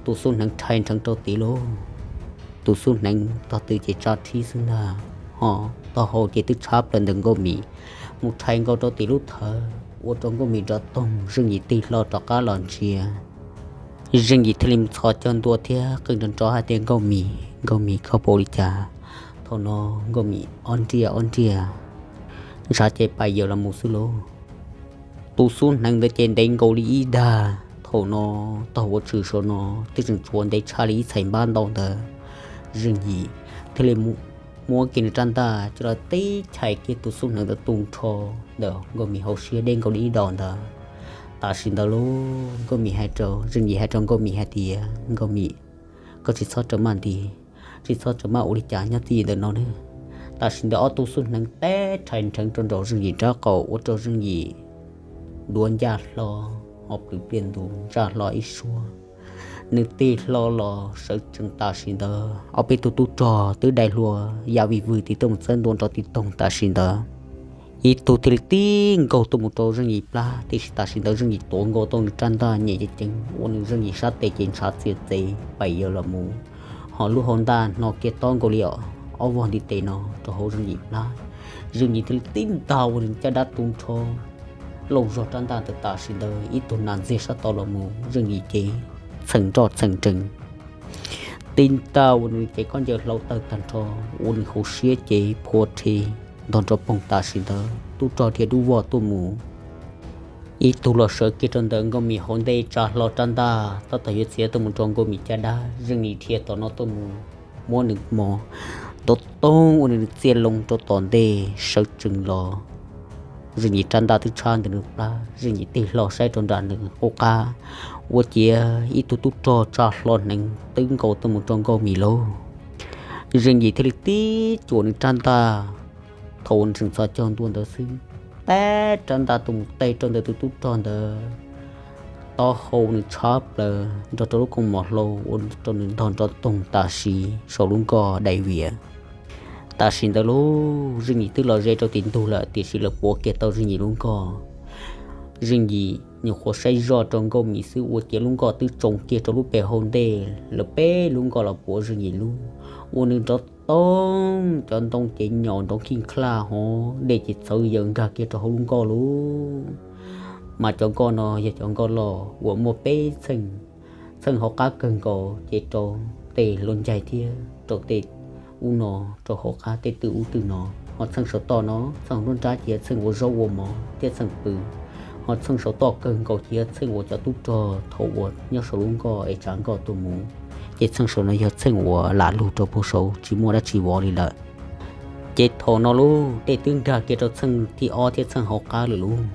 Tus xub hneev rhais nrheev rau tid lauj. Tus xub hneev tog twg ces tsa rhib xwb ntag, ho tog hau ces twb tshab plaws ntawm Nkauj Mim mus rhais nkaus rau tim lub thawv ua rau Nkauj Mim nrov toog, Zeej Yim tig hlo rov qab los ntsia. Zeej Yim thiaj li mus txhos caug ntua thiab qw nrov nrov hais tias, Nkauj Mim, Nkauj Mim, koj puas ua li cas? Thaum no Nkauj Mim ob nriaj ob nriaj ntshav ces pais yawm los mus xwb lauj. Tus xub hneev ntawd ces ntev nkaus li ib dag. Thaum no tog uas tshwm saum no twb tseem tshuav ntev tshaj li ib txhais npab ntau ntawd. Zeej Yim thiaj li muab kiag nws rab ntaj coj los tib chais kiag tus xub hneev ntawd tu nrho ntawm Nkauj Mim hauv siab deb nkaus li ib dos ntawd. Tam sim ntawd lauj, Nkauj Mim hais rau, Zeej Yim hais rau Nkauj Mim hais tias, Nkauj Mim, koj tsis txhob raws maj nti, tsis txhob raws maj ua li cas nyob txij ntawm no nawb. Tam sim ntawd ob tug xub hneev teb rhais nrheev rau nraum Zeej Yim nraub qaum ua rau Zeej Yim duav ncaj hlo, ho plws pliaj ntus ntsaj hlo ib suab. Nws tig hlo los sawv tsees tam sim ntawd ob peb tug tub rog twb dai hlua ya vim vwg tiv tuaj mus txawb ntua nrov tiv toog tam sim ntawd. Ib tug thiaj li tib nkaug tuaj mus rau Zeej Yim plab, tiam sis tam sim ntawd Zeej Yim tuav nkaus tau nws rab ntaj nyem ceev ceev ua nws Zeej Yim sab tes ces ntshav txias txev pais yawm los mus, ho lub hau ntaj hno kiag tob nkaus li ob vog ntiv tes no rau hauv Zeej Yim plab. Zeej Yim thiaj li tib ntag ua nws caj dab tu nrho lauj zog rab ntaj ntawd tam sim ntawd ib tug nas ntxiag sab tod los mus, Zeej Yim ces txheem nroj txheem nrees tib ntag ua nws cev khaub ncaws hlau tawg tag nrho, ua nws hauv siab ces phua rhe ntog nrov poog tam sim ntawd tub rog dhia dub vog tuaj mus. Ib tug los sawv kiag rau ntawm Nkauj Mim hauv ntej tsa hlo rab ntaj tab tom yuav txiav tuaj mus rau Nkauj Mim caj dab, Zeej Yim dhia tom no tuaj mus muab nws mos nrov toog ua nws txiaj loo rau tom ntej sawv tsees los. Zeej Yim rab ntaj twb tshab ntawm nws plab, Zeej Yim tig hlo saib rau nram nws qub qab, ua ciav ib tug tub rog tsa hlo hneev twb nkaus tuaj mus rau Nkauj Mim lauj. Zeej Yim thiaj li tib cuam nws rab ntaj, thaum uas nws tseem txhos caug ntua ntawd xwb, teb rab ntaj tuaj mus teg rau ntawm tus tub rog ntawd taub hau, nws tshab plaws nrog rau lub kooj mom hlau ua rau nws ntog nrov toog tam sim saum lub nkoj dai vias. Tam sim ntawd lauj, Zeej Yim twb los ze rau tim ntug lawm tiam sis lawv puav kiag tau Zeej Yim lub nkoj. Zeej Yim nyuam qhuav saib zoj rau Nkauj Mim xwb ua ciav lub nkoj twb tsoo kiag rau lub pem hauv ntej, lawv peb lub nkoj los puav Zeej Yim lub, ua nws nrov toog, cov ntoo ces nyom nrov khij khlaj hov, dej ces txhawv yaws nkag kiag rau hauv lub nkoj lauj. Mas cov nkoj no yog cov nkoj loj uas muaj peb txheej, txheej hauv qab kawg nkaus ces rau tej hluav ncaig thiab rau tej ub no, rau hauv qab tej twj ub twj no, ho txheej saum toj no, txheej nruab nrab ces yog txheej ua zaub ua mov thiab txheej pw, ho txheej saum toj kawg nkaus ces yog txheej uas cov tub rog thaum uas nyob saum lub nkoj es tsav nkoj tuaj mus, ces txheej saum no yog txheej uas lam lug rau puag saud tsis muaj dab tsi vov li lawm. Ces thaum no lauj, dej twb nkag kiag rau txheej thib ob thiab txheej hauv qab lawm lauj.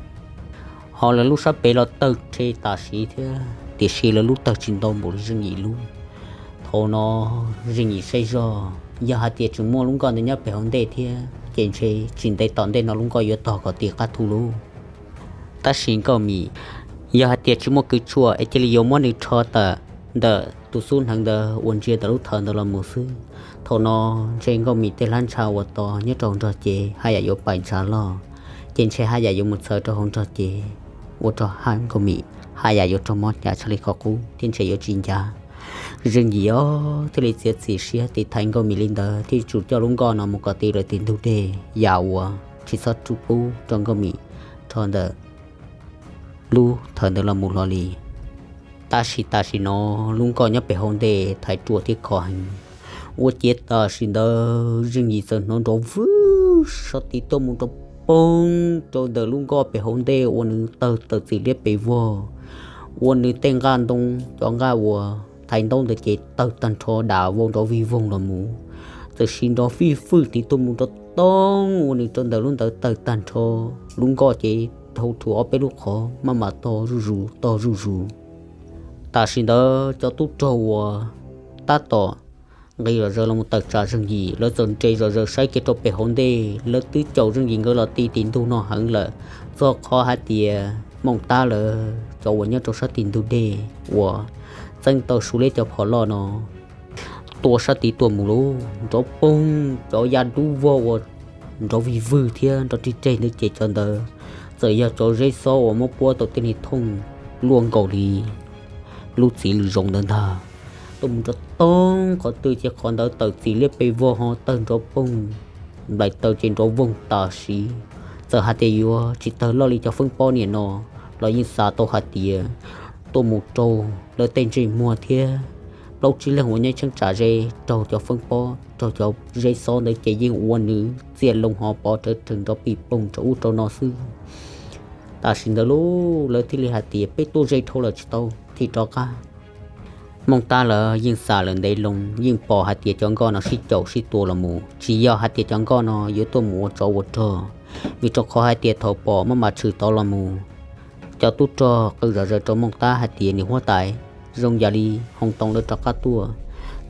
Ho lawv lub sab pem los tawg rhe tam sim thiab, tiam sis lawv lub tawg tsis ntau npaum li Zeej Yim lub. Thaum no Zeej Yim saib zog, yog hais tias tseem muaj lub nkoj ntawd nyob pem hauv ntej thiab ces ntshe tsis ntev tom ntej no lub nkoj yuav tog kom ti qab thu lub. Tab sis Nkauj Mim, yog hais tias tsis muaj kws tshuam es cia li yuav muab nws rho tawm ntawm tus xub hneev ntawd uas ntsia ntawm lub thawv ntawd los mus xwb. Thaum no ntshe Nkauj Mim tej hlab ntsha uas tos nyob rau hauv nrog cev haj yam yuav pais ntshav loj, ces ntshe haj yam yuav mus txhawv rau hauv nrog cev, ua rau Nkauj Mim haj yam yuav raug mob hnyav tshaj li qhov qub thiab ntshe yuav tsis ncav. Zeej Yim os thiaj li txiav txim siab tiv thaiv Nkauj Mim li ntawd thiab yuav tsum coj lub nkoj no mus kom ti lawm tim ntug dej yam uas tsis txhob pub rau Nkauj Mim rho ntawm lub thawv ntawd los mus hlo li. Tab sis tam sim no lub nkoj nyob pem hauv ntej thaiv ruam thiab khov heev. Ua ciav tam sim ntawd Zeej Yim txawm hnov nrov vwj sab tid tuaj mus nrov poog rau ntawm lub nkoj pem hauv ntej uas nws tawg tawm txim liab pes vog, ua nws tej nqaj ntoo cov nqaj uas thaiv ntaub ntawd ces tawg tag nrho dam vau nrov vij voog los mus. Txawm sis nrov fij fwj tid tuaj mus nrov toog ua nws rau ntawm lub ntawd tawg tag nrho. Lub nkoj ces dhau rhuv ob peb lub qhov maj mam tog zuj zus tog zuj zus. Tam sim ntawd cov tub rog uas tab tom nqis zom zaws los mus tawm tsam Zeej Yim, lawv txawm nres zom zaws saib kiag rau pem hauv ntej, lawv twb caum Zeej Yim nkawd los ti tim ntug no heev lawm, txog qhov hais tias Mooj Tab lawv cov uas nyob rau sab tim ntug dej uas txeeb tau Suav liab cov phom loj no tua sab tid tuaj mus lauj, nrov poog cov ya dub vog uas nrov vij vwg thiab nrov rig reg ntawd ces cov ntawd txawm yog cov zeb xob uas muab puab tau tej niag thooj luaj nkaus li lub txiv lws zoov ntawd ntag. Tuaj mus nrov toog qhov twg ces qhov ntawd tawm txim liab pes vog ho tawg nrov poog, nplaim taws ces nrov voog tam sim. Txawm hais tias yuav tsis tawg loj li cov feeb pob niam no los yeej xav tau hais tias tuaj mus raug lawv tej ntsej muag thiab plaub tsib leeg uas nyob tsheeb tsam ze raug cov feeb pob raug cov zeb xob ntawd ces yeej ua nws txiaj loo ho pov rawv rhees nrov pij poog rau ub rau no xwb. Tam sim ntawd lauj, lawv thiaj li hais tias peb tuaj ze dhau lawm tsis tau, thim rov qab. Mooj Tab lawv yeej xam lawm ntev loo, yeej pom hais tias cov nkoj no sib caum sib tua los mus, tsis yog hais tias cov nkoj no yuav tuaj mus ua tsov ua rog, vim rau qhov hais tias thaum pom maj mam tshwm tod los mus, cov tub rog qw zom zaws rau Mooj Tab hais tias nws huab tais zoo yam li hoo too lawv rov qab tuaj.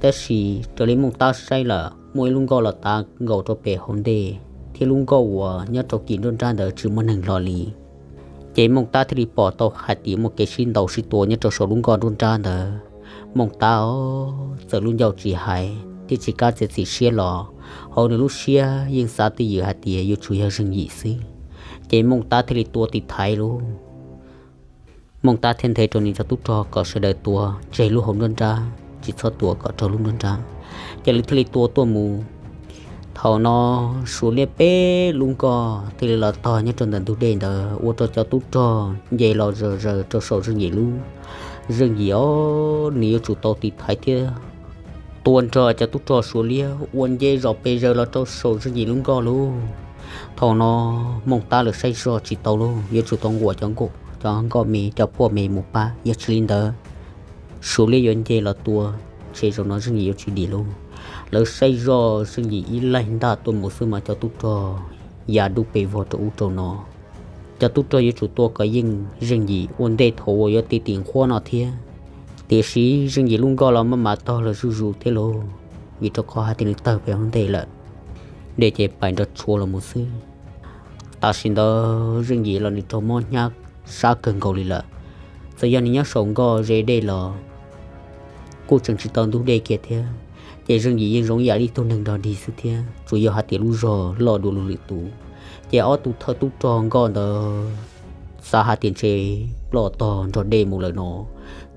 Tab sis raws li Mooj Tab saib lawm muaj ib lub nkoj los tav nkaus rau pem hauv ntej, thiab lub nkoj uas nyob rau kis nruab nrab ntawd tsis muaj neeg hlo li. Ces Mooj Tab thiaj li pom tau hais tias muaj kev sib ntaus sib tua nyob rau saum lub nkoj nruab nrab ntawd. Mooj Tab os, txawm lub ncauj tsis hais thiab tsis kam txiav txim siab los hauv nws lub siab yeej xav twj ywm hais tias yuav tsum yog Zeej Yim xwb. Ces Mooj Tab thiaj li tua tiv thaiv lauj. Mooj Tab thiaj nthe rau nws cov tub rog kom sawv daws tua tseg lub hauv nruab nrab, tsis txhob tua kom raug lub nruab nrab. Ces lawv thiaj li tua tuaj mus. Thaum no Suav liab peb lub nkoj thiaj li los tog nyob rau ntawm ntug dej ntawd ua rau cov tub rog nce los zom zaws rau saum Zeej Yim lub. Zeej Yim os, nws yuav tsum tau tiv thaiv thiab tua nrog cov tub rog Suav liab uas nce zom pes zaws los rau saum Zeej Yim lub nkoj lauj. Thaum no Mooj Tab lawv saib zog tsis tau lauj, yuav tsum tau nquam cov nkoj me cov puaj me mus pab, yog tsis li ntawd Suav liab yuav nce los tua, ntshe zaum no Zeej Yim yuav tsis dim lauj. Lawv saib zog Zeej Yim ib laig ntaj tuaj mus xwb mas cov tub rog ya dub pes vog rau ub rau no. Cov tub rog yuav tsum tua kom yeej Zeej Yim ua ntej thaum uas yuav ti tim nqhuab no thiab. Tiam sis Zeej Yim lub nkoj los maj mam tog lawm zuj zus thiab lauj, vim rau qhov hais tias nws tawg pem hauv ntej lawm, dej ces pais nrov tshuav los mus xwb. Tam sim ntawd Zeej Yim los nws raug mob hnyav sab kawg nkaus li lawm. Txawm yog nws nyob saum nkoj ze dej los kuj tseem tsis tau ntug dej kiag thiab. Ces Zeej Yim yeej zoo yam li ib tug neeg dog dig xwb thiab, tsuas yog hais tias lub zog loj dua lwm tus. Ces ob tug thawj tub rog nkoj ntawd xav hais tias ntshe ploj tog nrog dej mus lawm no,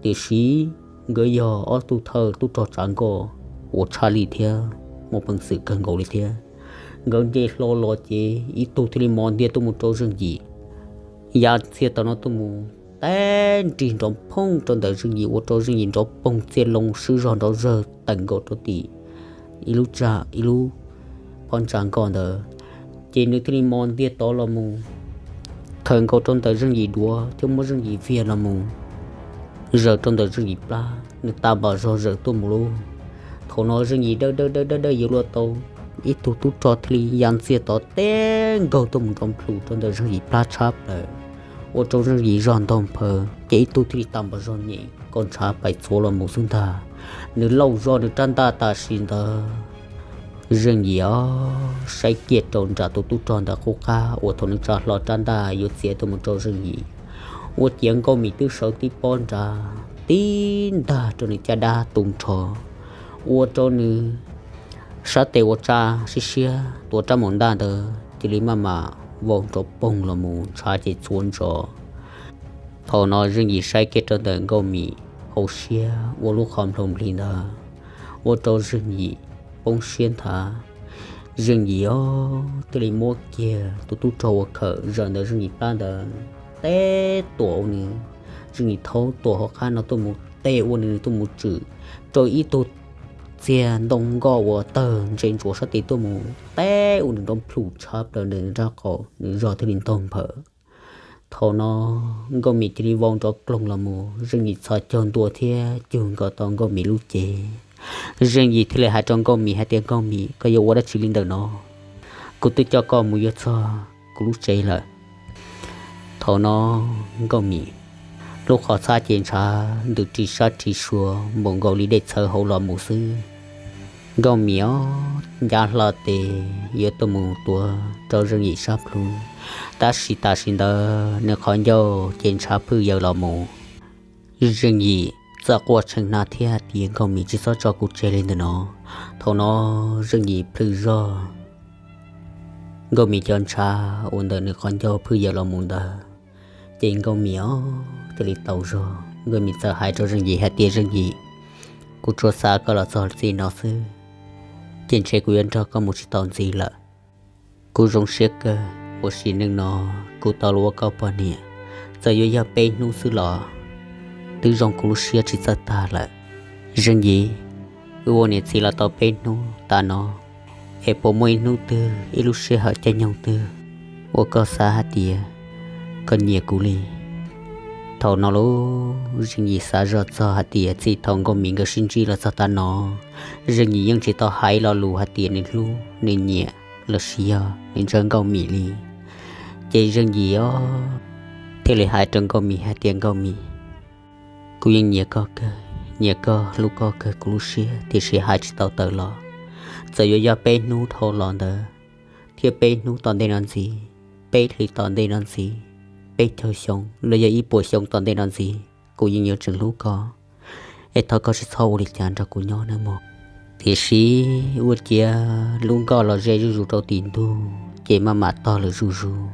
tiam sis nkawd yog ob tug thawj tub rog tsav nkoj uas tshaj lij thiab muaj peev xwm kawg nkaus li thiab. Nkawd nce hlo los ces ib tug thiaj li mos ntiag tuaj mus rau Zeej Yim, ya ntxiag tom no tuaj mus teb nrig nrov phooj rau ntawm Zeej Yim ua rau Zeej Yim nrov poog txiaj loo swb zog nrov zawg tawm nkaus rau tim ib lub tsag ib lub phab ntsa nkoj ntawd. Ces nws thiaj li mos ntiag tod los mus, khawm nkaus rau ntawm Zeej Yim duav thiab muab Zeej Yim viag los mus zaws rau ntawm Zeej Yim plab, nws tab npam zog zawm tuaj mus lauj. Thaum no Zeej Yim dawb dawb dawb dawb dawb yuav luag tau, ib tug tub rog thiaj li ya ntxiag tod teb nkaug tuaj mus nrov nplhus rau ntawm Zeej Yim plab tshab plaws. ua rau Zeej Yim zog ntaug nphaws ces ib tug thiaj li tau npog zog nyem kom ntshav pais txhuav los mus xwb ntag. Nws lauj zog nws rab ntaj tam sim ntawd, Zeej Yim os saib kiag rau nram tus tub rog ntawm qub qab uas thaum nws tsa hlo rab ntaj yuav txiav tuaj mus rau Zeej Yim, ua ciav Nkauj Mim twb sawv tib pob nrad tib ntag rau nws caj dab tu nrho, ua rau nws sab tes uas tsa siab siab tuav rab maum ntaj ntawd cia li maj mam vau nrov poog los mus ntshav ces txhuav ntsos. Thaum no Zeej Yim saib kiag rau ntawm Nkauj Mim hauv siab ua lub qhov nplhoo nplig ntawd, ua rau Zeej Yim poob siab nthav. Zeej Yim os thiaj li muab kiag tus tub rog uas khawm zawm ntawm Zeej Yim plab ntawd teb tuam ua nws, Zeej Yim thaub tuam hauv qab no tuaj mus teb ua nws tuaj mus tswm rau ib tug txiag ntoo nkoj uas tawg ntse ntsuav sab tid tuaj mus teb ua nws nrov plhum tshab plaws ntawm nws nrab qaum, nws zog thiaj li ntaug nphaws. Thaum no Nkauj Mim cia li vau nrov ploog los mus, Zeej Yim txhos caug ntua thiab cug nkaus tau Nkauj Mim lub cev. Zeej Yim thiaj li hais rau Nkauj Mim hais tias, Nkauj Mim, koj yuav ua dab tsi li ntawm no? Kuv twb coj koj mus yuav txog kuv lub tsev lawm. Thaum no Nkauj Mim lub qhov txhab ces ntshav ntws ris sab ris sua npaum nkaus li dej txhawv hauv los mus xwb. Nkauj Mim os ncav hlo tes yuav tuaj mus tuav rau Zeej Yim sab plhu, tab sis tam sim ntawd nws qhov ncauj ces ntshav phwj yaws los mus. Zeej Yim txawm quaj tshee hna thiab hais tias, Nkauj Mim, tsis txhob tso kuv tseg li ntawm no. Thaum no Zeej Yim plhws zog, Nkauj Mim cov ntshav uas ntawm nws qhov ncauj phwj yaws los mus ntawd, ces Nkauj Mim os thiaj li tau zog. Nkauj Mim txawm hais rau Zeej Yim hais tias, Zeej Yim, kuv tsuas xav koj los txog txij no xwb, ces ntshe kuv yuav nrog koj mus tsis tau ntxiv lawm. Kuv zoo siab kawg uas sim neej no kuv tau los ua koj poj niam, txawm yuav yog peb hnub xwb los twb zoo kuv lub siab tsis txawj tag lawm. Zeej Yim, wb ua niam txiv los tau peb hnub tas no, es puas muaj ib hnub twg, ib lub sij hawm caij nyoog twg uas koj xav hais tias koj nyiam kuv li? Thaum no lauj, Zeej Yim xav zoj txog hais tias txij thaum Nkauj Mim nkawd sib ntsib los txog tas no, Zeej Yim yeej tsis tau hais lo lus hais tias nws hlub, nws nyiam, los sis yog nws ntshaw Nkauj Mim li. Ces Zeej Yim os thiaj li hais rau Nkauj Mim hais tias, Nkauj Mim, kuv yeej nyiam koj kawg, nyiam koj, hlub koj kawg kuv lub siab, tiam sis hais tsis tau tawm los. Txawm yuav yog peb hnub dhau los ntawd, thiab peb hnub tom ntej no ntxiv, peb hlis tom ntej no ntxiv, peb caug xyoo los yog ib puas xyoo tom ntej no ntxiv, kuv yeej yuav tseem hlub koj. Es thov koj tsis txhob ua li cas, nrog kuv nyob nawb mog. Tiam sis ua ciav lub nkoj los ze zuj zus rau tim ntug ces maj mam tog lawm zuj zus.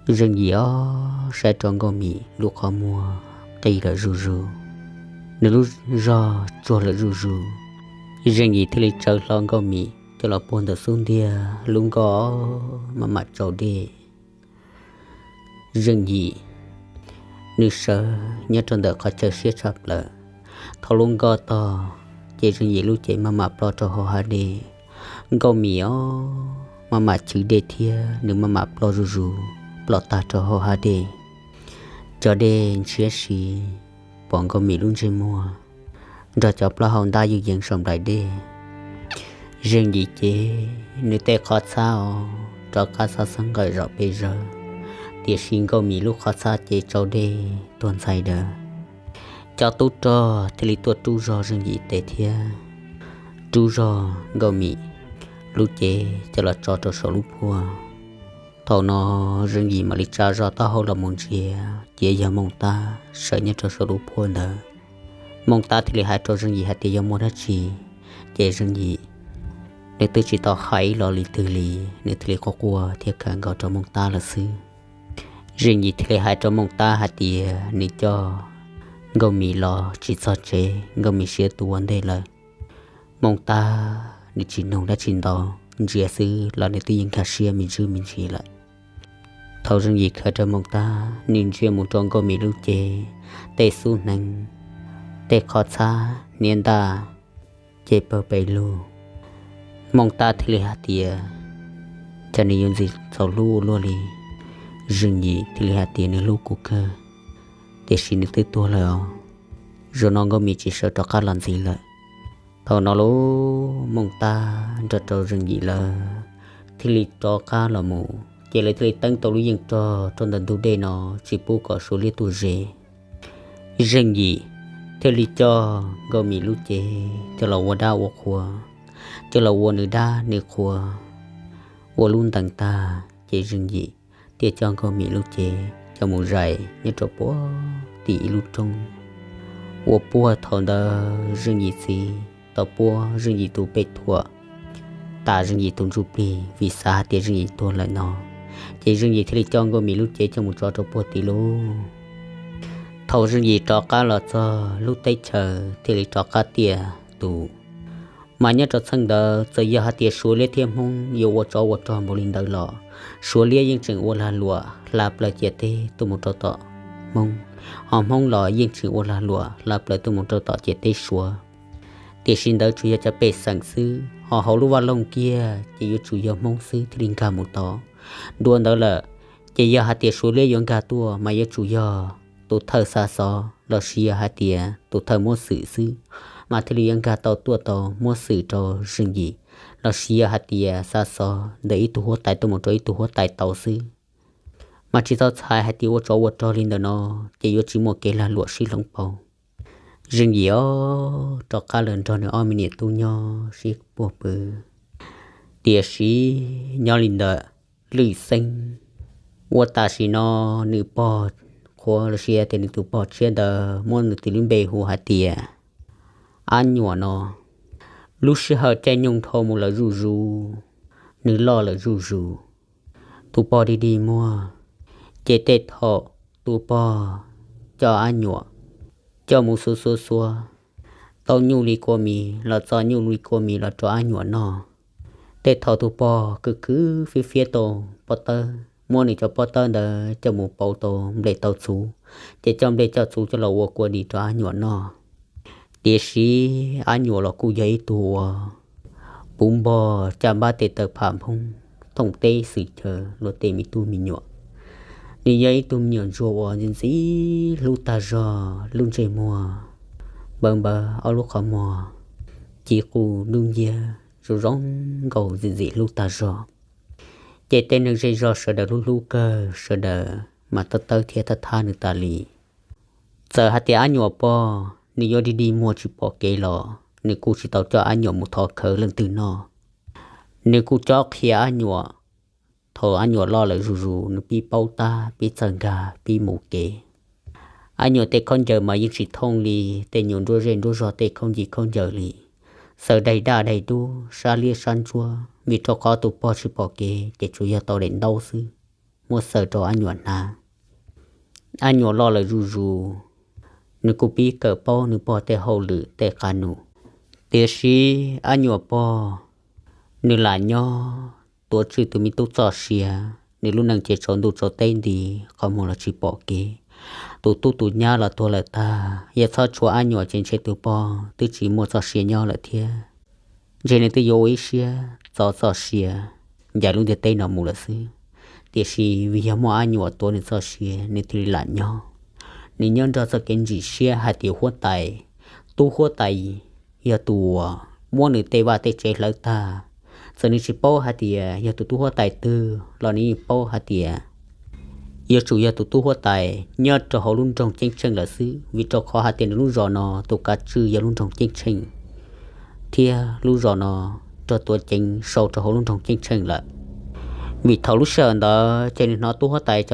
Zeej Yim os saib rau Nkauj Mim lub qhov muag qi lawm zuj zus, nws lub zog tsuag lawm zuj zus. Zeej Yim thiaj li tsawv hlo Nkauj Mim coj los puag ntawm xub ntiag, lub nkoj maj mam tsau dej. Zeej Yim nws sawv nyob rau ntawm qhov chaw siab tshaj plaws. Thaum lub nkoj tog ces Zeej Yim lub cev maj mam ploj rau hauv hav dej. Nkauj Mim os maj mam chwv dej thiab nws maj mam ploj zuj zus, ploj tag rau hauv hav dej. Cov dej ntshiab si pom Nkauj Mim lub ntsej muag nrog cov plaub hau ntab yeej yees saum nplaim dej. Zeej Yim ces nws tej qhov txhab os rov qab xab xeeb nqawm zaum pes zaws, tiam sis Nkauj Mim lub qhov txhab ces tsau dej tuag ntxhais daws. Cov tub rog thiaj li tuaj rub zog Zeej Yim tes thiab rub zog Nkauj Mim lub cev coj los tso rau saum lub phuaj. Thaum no Zeej Yim mam li tsa zog taub hau los mus ntsia, ces yog Mooj Tab sawv nyob rau saum lub phuaj ntawd. Mooj Tab thiaj li hais rau Zeej Yim hais tias yog muaj dab tsi, ces Zeej Yim nws twb tsis tau hais ib lo li twg li, nws thiaj li quaj quaj thiab khawm nkaus rau Mooj Tab lawm xwb. Zeej Yim thiaj li hais rau Mooj Tab hais tias nws coj Nkauj Mim los tsis txog tsev, Nkauj Mim siav tus ua ntej lawm. Mooj Tab nws tsis nug dab tsi ntau, ntsia xwb los nws twb yeej nkag siab me ntsis me ntsis lawm. Thaum Zeej Yim khawm rau Mooj Tab, nws ntsia mus rau Nkauj Mim lub cev, tej xub hneev, tej qhov txhab hniav ntaj ces pawg pes lug. Mooj Tab thiaj li hais tias, cas nws yuav ntxim txaus hlub ua luaj li. Zeej Yim thiaj li hais tias nws hlub kuv kawg, tiam sis nws twb tuag lawm os. Zaum no Nkauj Mim tsis sawv rov qab los ntxiv lawm. Thaum no lauj, Mooj Tab nrog rau Zeej Yim lawv thiaj li rov qab los mus ces lawv thiaj li teeb tau lub yeej rog rau ntawm ntug dej no tsis pub kom Suav liab tuaj ze. Zeej Yim thiaj li coj Nkauj Mim lub cev coj los ua dab ua qhua, coj los ua nws dab nws qhua, ua lub ntees tag ces Zeej Yim thiaj coj Nkauj Mim lub cev coj mus zais nyob rau puag tim ib lub roob uas puag thaum ntawd Zeej Yim txiv tau puab Zeej Yim tus pej thuam tas Zeej Yim tus ntsuj plig vim xav hais tias Zeej Yim tuag lawm no, ces Zeej Yim thiaj li coj Nkauj Mim lub cev coj mus tso rau puag tim lub. Thaum Zeej Yim rov qab los txog lub teb chaws thiaj li rov qab tiaj tus. Mas nyob rau txheej ntawd txawm yog hais tias Suav liab thiab Hmoob yuav ua tsov ua rog npaum li ntawd los Suav liab yeej tseem ua lag luam hla plaws ciam teb tuaj mus rau tom Hmoob, ho Hmoob los yeej tseem ua lag luam hla plaws tuaj mus rau tom ciam teb Suav. Tiam sis ntawd tsuas yog cov pej xeem xwb, ho hauv lub vaj loog kiag ces yuav tsum yog Hmoob xwb thiaj li nkag mus tau. Dua ntawd lawm, ces yog hais tias Suav liab yuav nkag tuaj mas yuav tsum yog tus thawj xa xov los sis yog hais tias tus thawj muab xwm xwb, mas thiaj li yuav nkag tau tuaj tau muab xwm rau Zeej Yim, los sis yog hais tias xa xov ntawm ib tug huab tais tuaj mus rau ib tug huab tais tau xwb. Mas tsis txhob txhais hais tias ua tsov ua rog li ntawm no ces yuav tsis muaj kev lag luam sib hloov pauv. Zeej Yim ob rov qab los nrog nws ob me niam tub nyob sib puag pw. Tiam sis nyob li ntawm Lwm Xeeb, uas tam sim no nws pog qhuav los sis tias nws tus pog tshiab ntawd muab nws tus lub npe hu hais tias Ab Nyuam no, lub sij hawm caij nyoog dhau mus lawm zuj zus, nws loj lawm zuj zus, tus pog dig dig muag, ces tej thaum tus pog coj Ab Nyuam coj mus xuav xuav xuav, tau nyuj li kua mis los txo nyuj li kua mis los rau Ab Nyuam noj. Tej thaum tus pog kwv kwv fiab fiab tau pob tawb, muab nws cov pob tawb ntawd coj mus pauv tau nplej tau txhuv, ces coj nplej coj txhuv coj los ua kua dis rau Ab Nyuam noj. Tiam sis Ab Nyuam los kuj yog ib tug uas puv npog caj npab tes taw pham nphoob thooj teb xwm chaw luag tej me tub me nyuam. Nws yog ib tug me nyuam ntsuag uas ntxim ntxim hlub tag zog, lub ntsej muag npawv npawv, ob lub qhov muag ci qus dub nciab zoo zoo nkauj ntxim ntxim hlub tag zog. Ces tej neeg zej zog sawv daws hlub hlub kawg, sawv daws mas tawb tawb thiab thab thab nws tas li. Txawm hais tias Ab Nyuam pog nws yuav dig dig muag tsis pom kev los nws kuj tsis tau coj Ab Nyuam mus thov khawv leej twg noj. Nws kuj cob qhia Ab Nyuam, thaum Ab Nyuam loj lawm zuj zus nws pib paub tab, pib txawj nkag, pib mus kev. Ab Nyuam tej khaub ncaws mas yeej tsis thooj li tej nyuam nruab zej nruab zog tej khaub ncaws khaub ncaws li, xaws daig daj daig dub, sab liab sab ntsuab, vim rau qhov tus pog tsis pom kev ces tsuas yog tau daim ntaub xwb, muab xaws rau Ab Nyuam hnav. Ab Nyuam loj lawm zuj zus, nws kuj pib kawm paub nws pog tej hauj lwm tej qab num. Tiam sis Ab Nyuam pog nws lam nyob tuav tswj tus me tub txoj sia, nws lub neej ces tsaus ntuj tsaus teb nti, qhov muag los tsis pom kev. Tus tub tus nyab los tuag lawm tag, yog txhob tshuav Ab Nyuam ces ntshe tus pog twb tsis muaj txoj sia nyob lawm thiab. Ntshe nws twb yuav ua ib siab txo txoj sia ncaim lub ntiaj teb no mus lawm xwb. Tiam sis vim yog muaj Ab Nyuam tuav nws txoj sia nws thiaj li lam nyob. Nws nyob nrog txoj kev ntsim siab hais tias huab tais, tub huab tais yog tus uas muab nws tej vaj tej tsev hlawv tag. Txawm nws tsis paub hais tias yog tus tub huab tais twg los nws yeej paub hais tias yuav tsum yog tus tub huab tais nyob rau hauv lub nroog Ceeb Tsheej lawm xwb, vim rau qhov hais tias nws lub zos no tus kav tswj yog lub nroog Ceeb Tsheej, thiab lub zos no raug tuav ceev sau rau hauv lub nroog Ceeb Tsheej lawm. Vim thaum lub sij hawm ntawd ces nws hnov tub huab tais,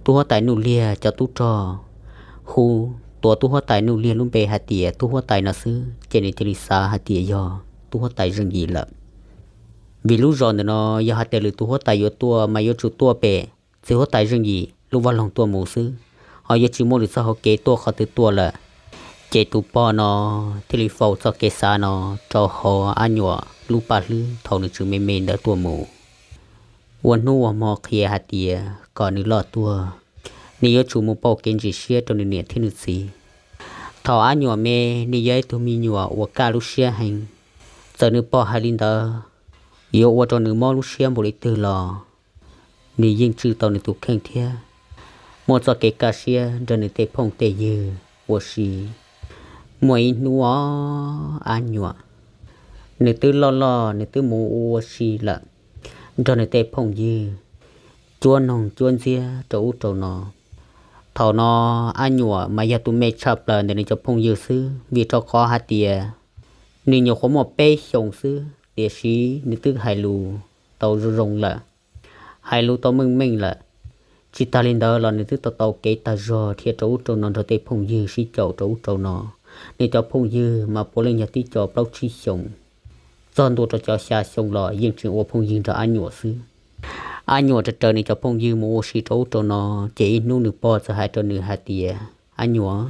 tub huab tais Nuj Liag cov tub rog hu tuav tub huab tais Nuj Liag lub npe hais tias tub huab tais no xwb, ces nws cia li xav hais tias yog tub huab tais Zeej Yim lawm. Vim lub zos ntawm no yog hais tias lwm tus huab tais yuav tuaj mas yuav tsum tuaj pem txiv huab tais Zeej Yim lub vaj loog tuaj mus xwb, ho yuav tsis muaj lwm txoj hauv kev tuaj qhov twg tuaj lawm. Ces tus pog no thiaj li faus txoj kev xav no rau hauv Ab Nyuam lub paj hlwb thaum nws tseem me me ntawd tuaj mus, ua hnub ua hmo qhia hais tias kom nws loj tuaj, nws yuav tsum mus pauj kev ntsim siab rau nws niam thiab nws txiv. Thaum Ab Nyuam me, nws yog ib tug me nyuam uas kaj lub siab heev. Txawm nws pog hais li ntawd yuav ua rau nws mob lub siab npaum li twg los nws yeej tswj tau nws tus kheej thiab muaj txoj kev kaj siab nrog nws tej phooj tej ywg ua si. Muaj ib hnub os, Ab Nyuam nws twb loj loj, nws twb mus ua si lawm nrog nws tej phooj ywg. cuab noog cuab ntxiab rau ub rau no. Thaum no Ab Nyuam mas yog tus me tshaj plaws ntawm nws cov phooj ywg xwb, vim rau qhov hais tias nws nyuam qhuav muaj peb xyoos xwb, tiam sis nws twb hais lus tau zoo zoo lawm, hais lus tau meej meej lawm. Tsis tas li ntawd los nws twb tau tau kev tag zog thiab rau ub rau no nrog tej phooj ywg sib caum rau ub rau no. Nws cov phooj ywg mas puav leej yog tib co plaub tsib xyoos, txog ntua rau cov xya xyoo los yeej tseem ua phooj ywg nrog Ab Nyuam xwb. Ab Nyuam raws raws nws cov phooj ywg mus ua si rau ub rau no, ces ib hnub nws pog txawm hais rau nws hais tias, Ab Nyuam,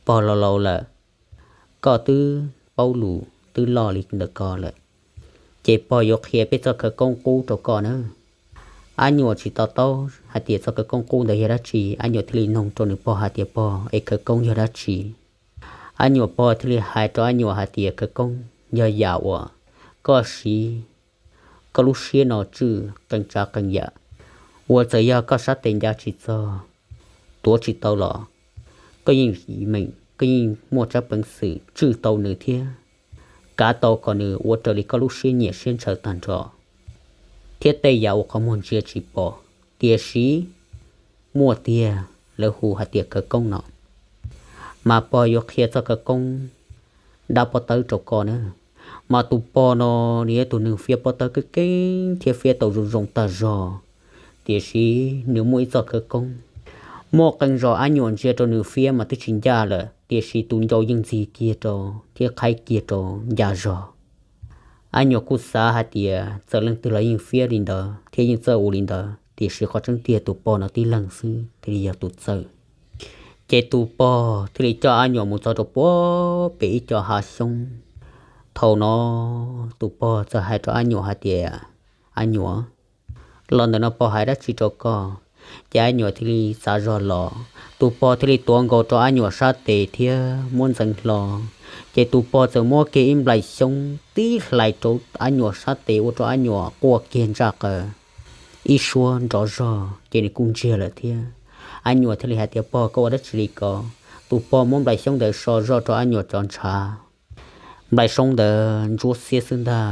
pog laus laus lawm, koj twb paub lus twb loj li ntawm ko lawm, ces pog yuav qhia peb txoj khawv koob qub rau koj nawb. Ab Nyuam tsis to taub hais tias txoj khawv koob qub ntawd yog dab tsi, Ab Nyuam thiaj li noog rau nws pog hais tias, Pog, es khawv koob yog dab tsi? Ab Nyuam pog thiaj li hais rau Ab Nyuam hais tias, Khawv koob yog yam uas koj siv koj lub siab no tswj qee tsav qee yam, uas txawm yog koj sab tes ncav tsis txog, tuav tsis tau los koj yeej meem, koj yeej muaj tsab peev xwm tswj tau nws thiab kav tau kom nws ua raws li koj lub siab nyiam siab ntshaw tag nrho, thiab tej yam uas qhov muag ntsia tsis pom, tiam sis muaj tiag, lawv hu hais tias khawv koob no. Mas pog yuav qhia txoj khawv koob dab pob tawb rau koj na. Mas tus pog no nws yog tus neeg fiab pob tawb keeb keeb thiab fiab tau zoo zoo tag zog, tiam sis nws muaj ib txoj khawv koob. Muaj qee zaus Ab Nyuam ntsia rau nws fiab mas twb tsis ncaj lawm, tiam sis tus ncau yeej ntxig kiag rau thiab qhaib kiag rau ncaj zog. Ab Nyuam kuj xav hais tias txawm leej twg los yeej fiab li ntawd thiab yeej txawj ua li ntawd, tiam sis qhov tseeb tiag tus pog no tib leeg xwb thiaj li yog tus txawj. Ces tus pog thiaj li coj Ab Nyuam mus txog rau puag pem ib co hav xyoob. Thaum no tus pog txawm hais rau Ab Nyuam hais tias, Ab Nyuam, los ntawm no pog hais dab tsi rau koj? Ces Ab Nyuam thiaj li txav zog los, tus pog thiaj li tuav nkaus rau Ab Nyuam sab tes thiab muab ntxeev hlo. Ces tus pog txawm muab kiag ib nplaim xyoob tib hlais rau Ab Nyuam sab tes ua rau Ab Nyuam quaj kiag ntsaj qaws ib suab nrov zog, ces nws kuj ntsiag lawm thiab. Ab Nyuam thiaj li hais tias, Pog, koj ua dab tsi li ko? Tus pog muab nplaim xyoob ntawd so zoj rau Ab Nyuam cov ntshav. Nplaim xyoob ntawd ntsuab xiab xwb ntag.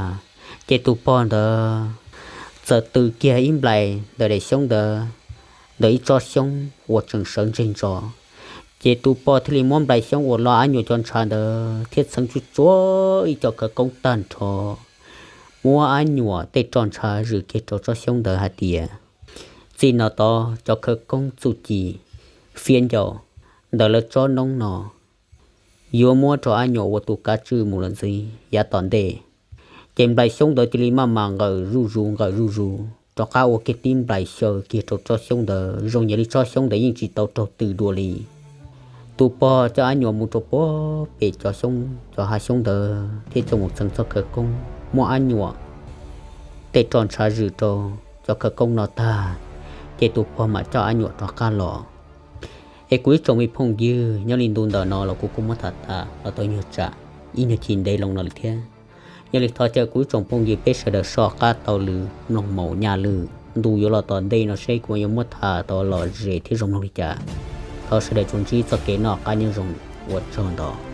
Ces tus pog ntawd txawm tws kiag ib nplaim ntawm daim xyoob ntawd, ntawm ib tsob xyoob uas tseem sawv ntseg ntso. Ces tus pog thiaj li muab nplaim xyoob uas lo Ab Nyuam cov ntshav ntawd thiab txheev tsuj tsuav ib co khawv koob tag nrho, muab Ab Nyuam tej roj ntshav zwm kiag rau tsob xyoob ntawd hais tias, Txij no tod cov khawv koob txuj ci fiab ncau ntawm lawv tsob noob no yuav muab rau Ab Nyuam ua tus kav tswj mus lawm ntxiv yav tom ntej. Ces nplaim xyoob ntawd cia li maj mam nqawm zuj zus nqawm zuj zus rov qab ua kiag tib nplaim xyaw kiag rau tsob xyoob ntawd, zoo yam li tsob xyoob ntawd yeej tsis tau raug tws dua li. Tus pog coj Ab Nyuam mus rau puag pem cov xyoob, cov hav xyoob ntawd thiab coj mus txheev txoj khawv koob, muab Ab Nyuam tej roj ntshav zwm rau cov khawv koob no tag, ces tus pog mam coj Ab Nyuam rov qab los. Es kuv ib tsoom me phooj ywg, nyob li ntu ntawm no los kuv kuj muab tham tas los tau nyuag tsam ib nyuag chim ntev loo no lawm thiab. Yog li thov caw kuv ib tsoom phooj ywg peb sawv daws soj qab taug lw mloog mus, nyaj lwm ntu yuav los tom ntej no seb kuv yuav muab tham tau lom zem thiab zoo mloog li cas. Thov sawv daws tsuas ntsib txoj kev noj qab nyob zoo, ua tsaug ntau.